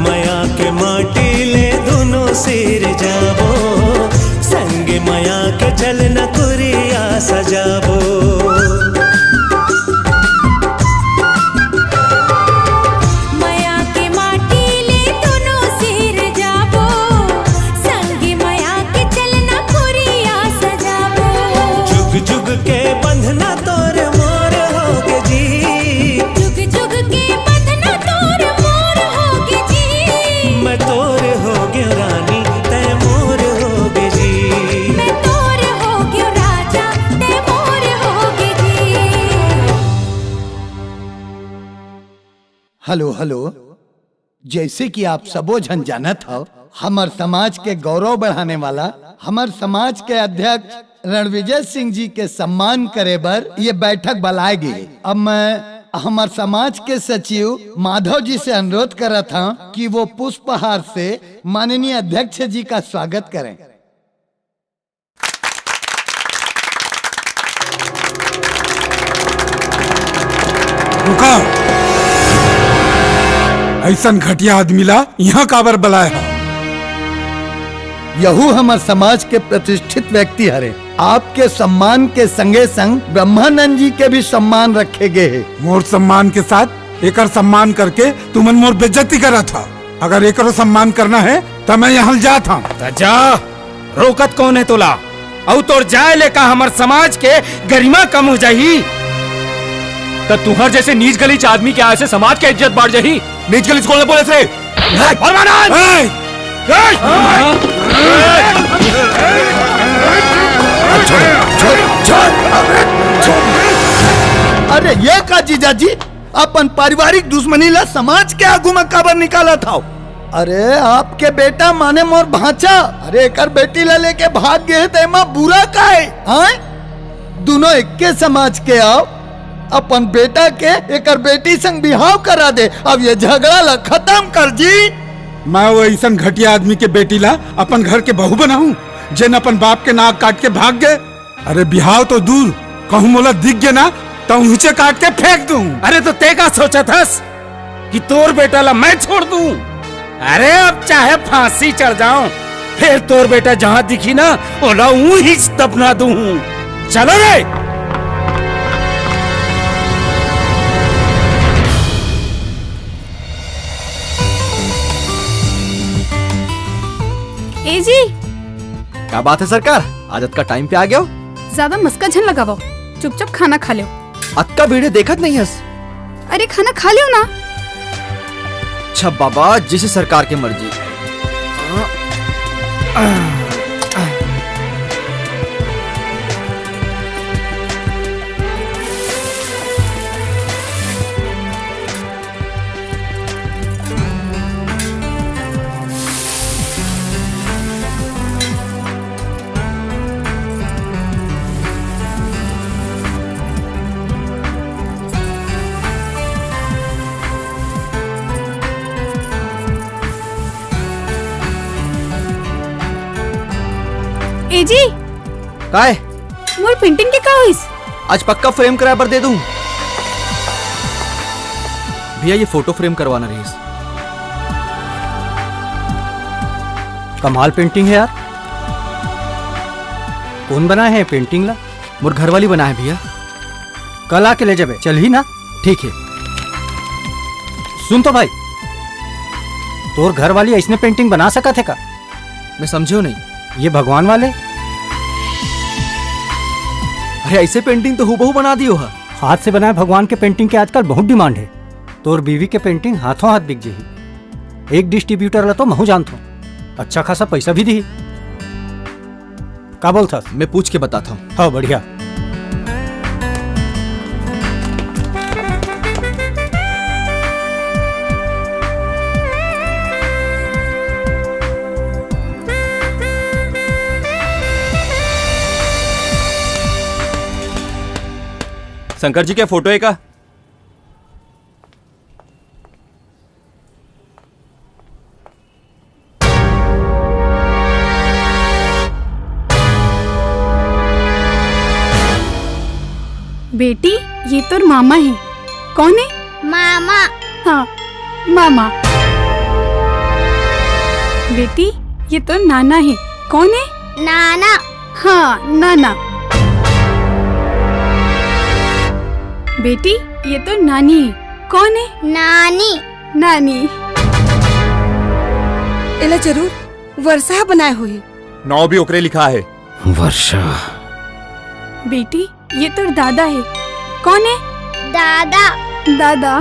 मया के माटी ले दूनों सिरजाबो, संग मया के चलना कुरिया सजाबो। मया के माटी ले दूनों सिरजाबो, संग मया के चलना हेलो, हेलो। जैसे कि आप सबो झन जानत हव, हमर समाज के गौरव बढ़ाने वाला, हमर समाज के अध्यक्ष रणविजय सिंह जी के सम्मान करे बर ये बैठक बलाए गे हे। अब मैं हमर समाज के सचिव माधव जी से अनुरोध करत हव कि वो पुष्पहार से माननीय अध्यक्ष जी का स्वागत करें। रुका। अइसन घटिया आदमी ला इहाँ काबर बलाए हव? यहू हमर समाज के प्रतिष्ठित व्यक्ति हरे। आपके सम्मान के संगे संग ब्रह्मानंद जी के भी सम्मान रखे गे हे। मोर सम्मान के साथ एकर सम्मान करके तुमन मोर बेइज्जती करत हव। अगर एकरो सम्मान करना हे त मैं यहाँ जात हव। त जा, रोकत कौन हे तोला? अउ तोर जाए ले का हमर समाज के गरिमा कम हो जाही? त तुहर जैसे नीच गलीच आदमी के आए से समाज के इज्जत बाढ़ जाही। नीच गलीच कोन ल बोले से? परमानंद! ए! ए! अरे ये का जीजाजी, अपन पारिवारिक दुश्मनी ला समाज के आगू म काबर निकालत हव? अरे आपके बेटा माने मोर भांचा, अरे एकर बेटी ला लेके भाग गे हे त एमा बुरा का हे? हाँ, दुनों एक्के समाज के आव, अपन बेटा के एकर बेटी संग बिहाव करा दे। अब ये झगड़ा ला खतम कर जी। मैं वो अइसन घटिया आदमी के बेटी ला अपन घर के बहू बनाहूँ, जेन अपन बाप के नाक काट के भाग गे? अरे बिहाव तो दूर, कहूँ मोला दिख गे ना त उहिंचे काट के फेंक दूँ। अरे त तें का सोचत हस कि तोर बेटा ला मैं छोड़ दूँ? अरे अब चाहे फांसी चढ़ जावं, फेर तोर बेटा जहाँ दिखही ना, ओला उहिंच दफना दूँ। चलो रे। ए जी, का बात हे सरकार, आज अतका टाइम पे आ गेव? ज्यादा मस्का झन लगावव, चुपचाप खाना खा लेव। अतका video देखत नइ हस। अरे खाना खा लेव ना। अच्छा बाबा, जैसे सरकार के मर्जी। ए जी, काय? मोर painting के का होइस? आज पक्का frame कराए बर दे दूं। भैया, ये photo frame करवाना रहिस। कमाल painting हे यार। कोन बनाए हे painting ला? मोर घरवाली बनाए हे भैया। कल आके ले जाबे, चलही ना? ठीक हे। सुन तो भाई, तोर घरवाली अइसने painting बना सकत हे का? मैं समझेंव नहीं। ये भगवान वाले? अरे अइसे painting तो हूबहू बना दियो हा। हाथ से बनाए भगवान के painting के आजकल बहुत demand हे। तोर बीवी के painting हाथों हाथ बिक जही। एक distributor ला तो महूं जानथों, अच्छा खासा पैसा भी दिही। का बोलथस? मैं पूछ के बताता हूँ। हाँ, बढ़िया। शंकर जी के फोटो हे का? बेटी, ये तोर मामा हे। कौन हे? मामा। हाँ, मामा। बेटी, ये तोर नाना हे। कौन हे? नाना। हाँ, नाना। बेटी, ये तोर नानी हे। कौन हे? नानी। नानी। एला जरूर वर्षा ह बनाए होही। नाव भी ओकरे लिखा हे। वर्षा। बेटी, ये तोर दादा हे। कौन हे? दादा। दादा।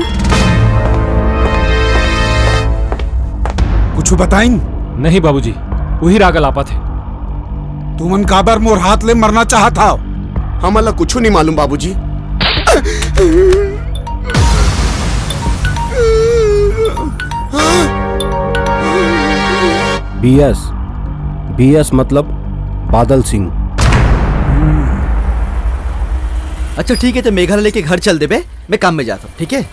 कुछु बताइन? नहीं बाबूजी, उही राग अलापत हे। तुमन काबर मोर हाथ ले मरना चाहत हव? हमन ला कुछु नहीं मालूम बाबूजी। बीएस, बीएस मतलब बादल सिंह। अच्छा ठीक है, तो मेघा ला लेके घर चल देबे, मैं काम में जाता हूँ, ठीक है?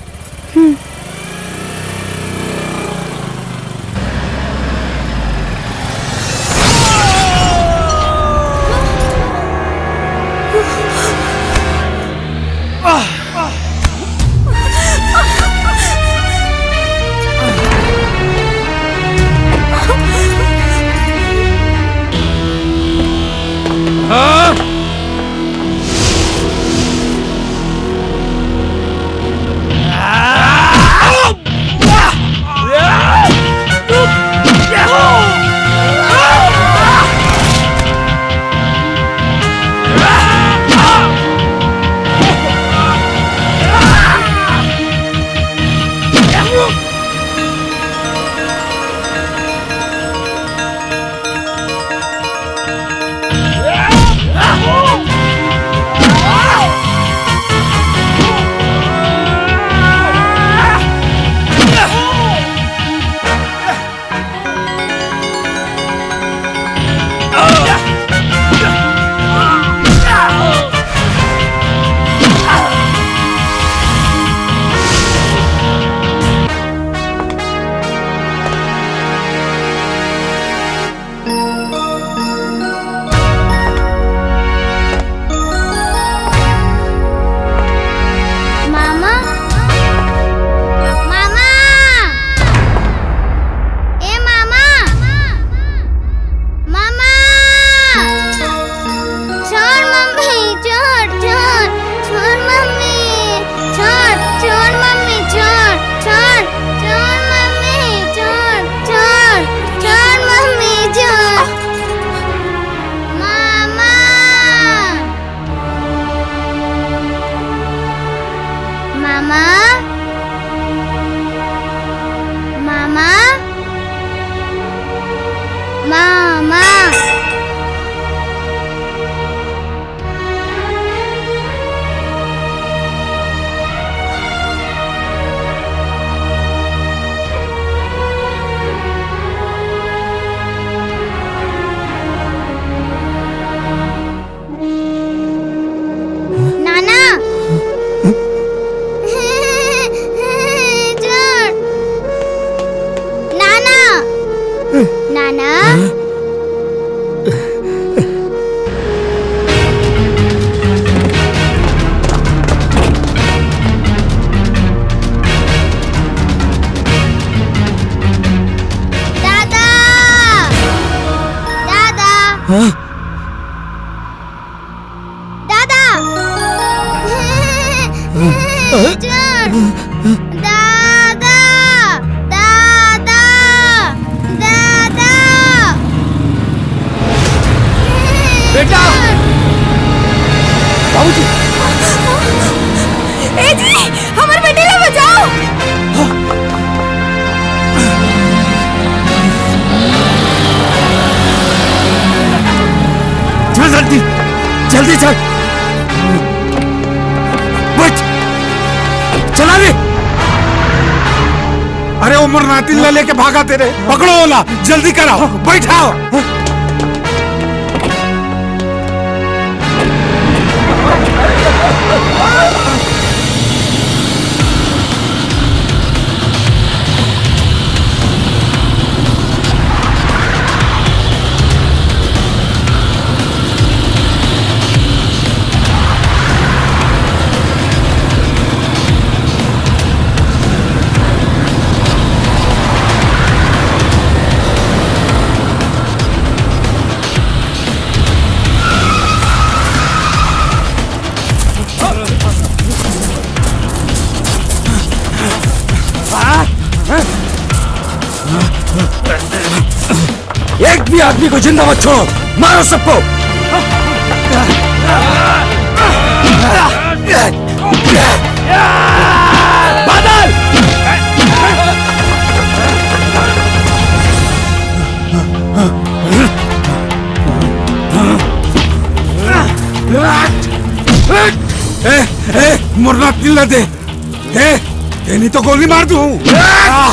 मामा, मामा, ए मामा, मामा, छोड़ मम्मी, छोड़, छोड़, छोड़ मम्मी, छोड़, छोड़ मम्मी, छोड़, छोड़, छोड़ मम्मी, छोड़, छोड़, छोड़ मम्मी, छोड़। मामा। मामा, मामा, मामा। नाना। छोड़। नाना। नाना। दादा। दादा। हाँ? दादा। छोड़। दादा, दादा, दादा। बेटा। बाबूजी। ए जी, हमर बेटी ला बचाओ। चल जल्दी, जल्दी चल। बैठ, चला रे। अरे, वो मोर नातिन ला लेके भागथे रे, पकड़ो ओला, जल्दी कराओ, बैठाओ। एक भी आदमी को जिंदा मत छोड़ो, मारो सबको। बादल! ए, ए, मोर नातिन ला दे। ए, ए, नहीं तो गोली मार दूं। आ!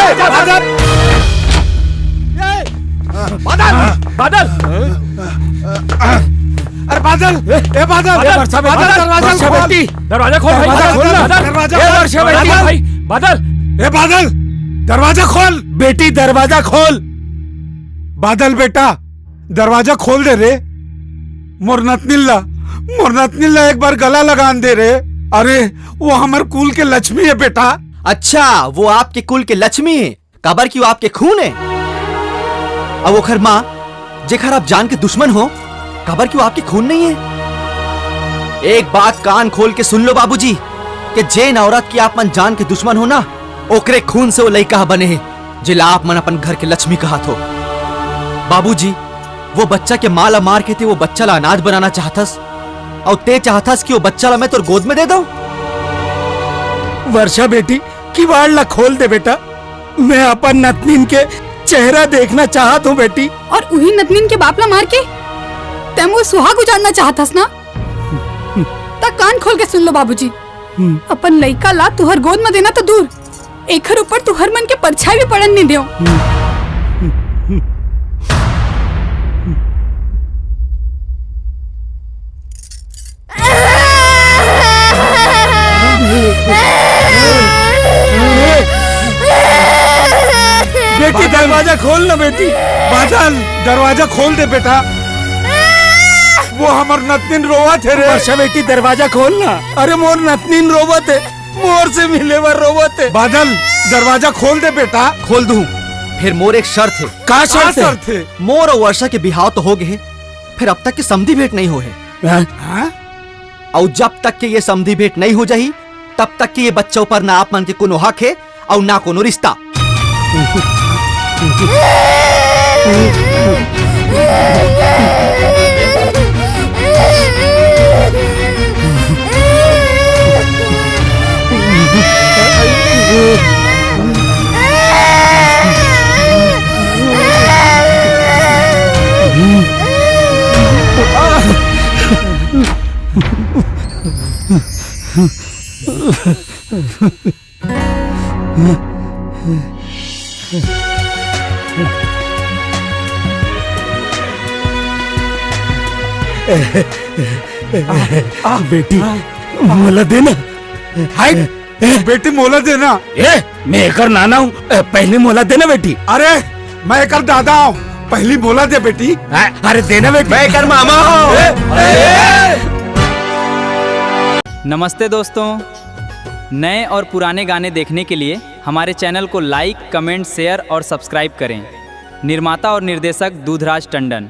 बादल, बादल, बादल, अरे बादल, ए बादल, बादल, बादल, दरवाजा खोल। दरवाजा खोल भाई, दरवाजा खोल ना। बादल, दरवाजा ए खोल। वर्षा बेटी, बादल, भाई, बादल। ए बादल, दरवाजा खोल। बेटी, दरवाजा खोल। बादल बेटा, दरवाजा खोल दे रे। मोर नतनिल ला, मोर नतनिल ला एक बार गला लगान दे रे। अरे, वो हमर कुल के लक्ष्मी है बेटा। अच्छा, वो आपके कुल के लक्ष्मी है, काबर कि वो आपके खून है। अब ओखर माँ, जेखर आप जान के दुश्मन हो, काबर कि वो आपके खून नहीं है। एक बात कान खोल के सुन लो बाबूजी, कि जेन औरत की आप मन जान के दुश्मन हो ना, ओकरे खून से वो लइका ह बने हे, जेला आप मन अपन घर के लक्ष्मी कहत हो। बाबूजी, वो बच्चा के माँ ला मार के ते वो बच्चा ला अनाथ बनाना चाहथस, अउ ते चाहथस कि वो बच्चा ला मैं तोर गोद में दे दऊं? वर्षा बेटी, किवाड़ ला खोल दे बेटा, मैं अपन नतनिन के चेहरा देखना चाहत हूँ बेटी। और उही नतनिन के बाप ला मार के तैं मोर सुहाग उजाड़ना चाहथस ना? त कान खोल के सुन लो बाबूजी, हम्म। अपन लइका ला तुहर गोद म देना तो दूर, एखर ऊपर तुहर मन के परछाई भी पड़न नइ देव। बेटी, दरवाजा खोल ना बेटी। बादल, दरवाजा खोल दे बेटा। वो हमर नतनीन रोवत हे रे। वर्षा बेटी, दरवाजा खोल ना। अरे, मोर नतनीन रोवत हे, मोर से मिले बर रोवत हे। बादल, दरवाजा खोल दे बेटा। खोल दूं, फेर मोर एक शर्त हे। का शर्त हे? मोर अउ वर्षा के बिहाव तो हो गे हे, फेर अब तक के समधी भेंट नइ होए हे। हाँ? हाँ? अउ जब तक के ये समधी भेंट नइ हो जाही, तब तक के ये बच्चा ऊपर ना आप मन के कोनो हक हे अउ ना कोनो रिश्ता। बेटी, मोला देना। हाय, बेटी, मोला देना। ए, मैं एकर नाना हूँ, ए, पहली मोला देना बेटी। अरे, मैं एकर दादा हूँ, पहली मोला दे बेटी। आ, अरे देना बेटी। मैं एकर मामा हूँ। ए, ए, ए। नमस्ते दोस्तों, नए और पुराने गाने देखने के लिए हमारे चैनल को लाइक, कमेंट, शेयर और सब्सक्राइब करें। निर्माता और निर्देशक दूधराज टंडन।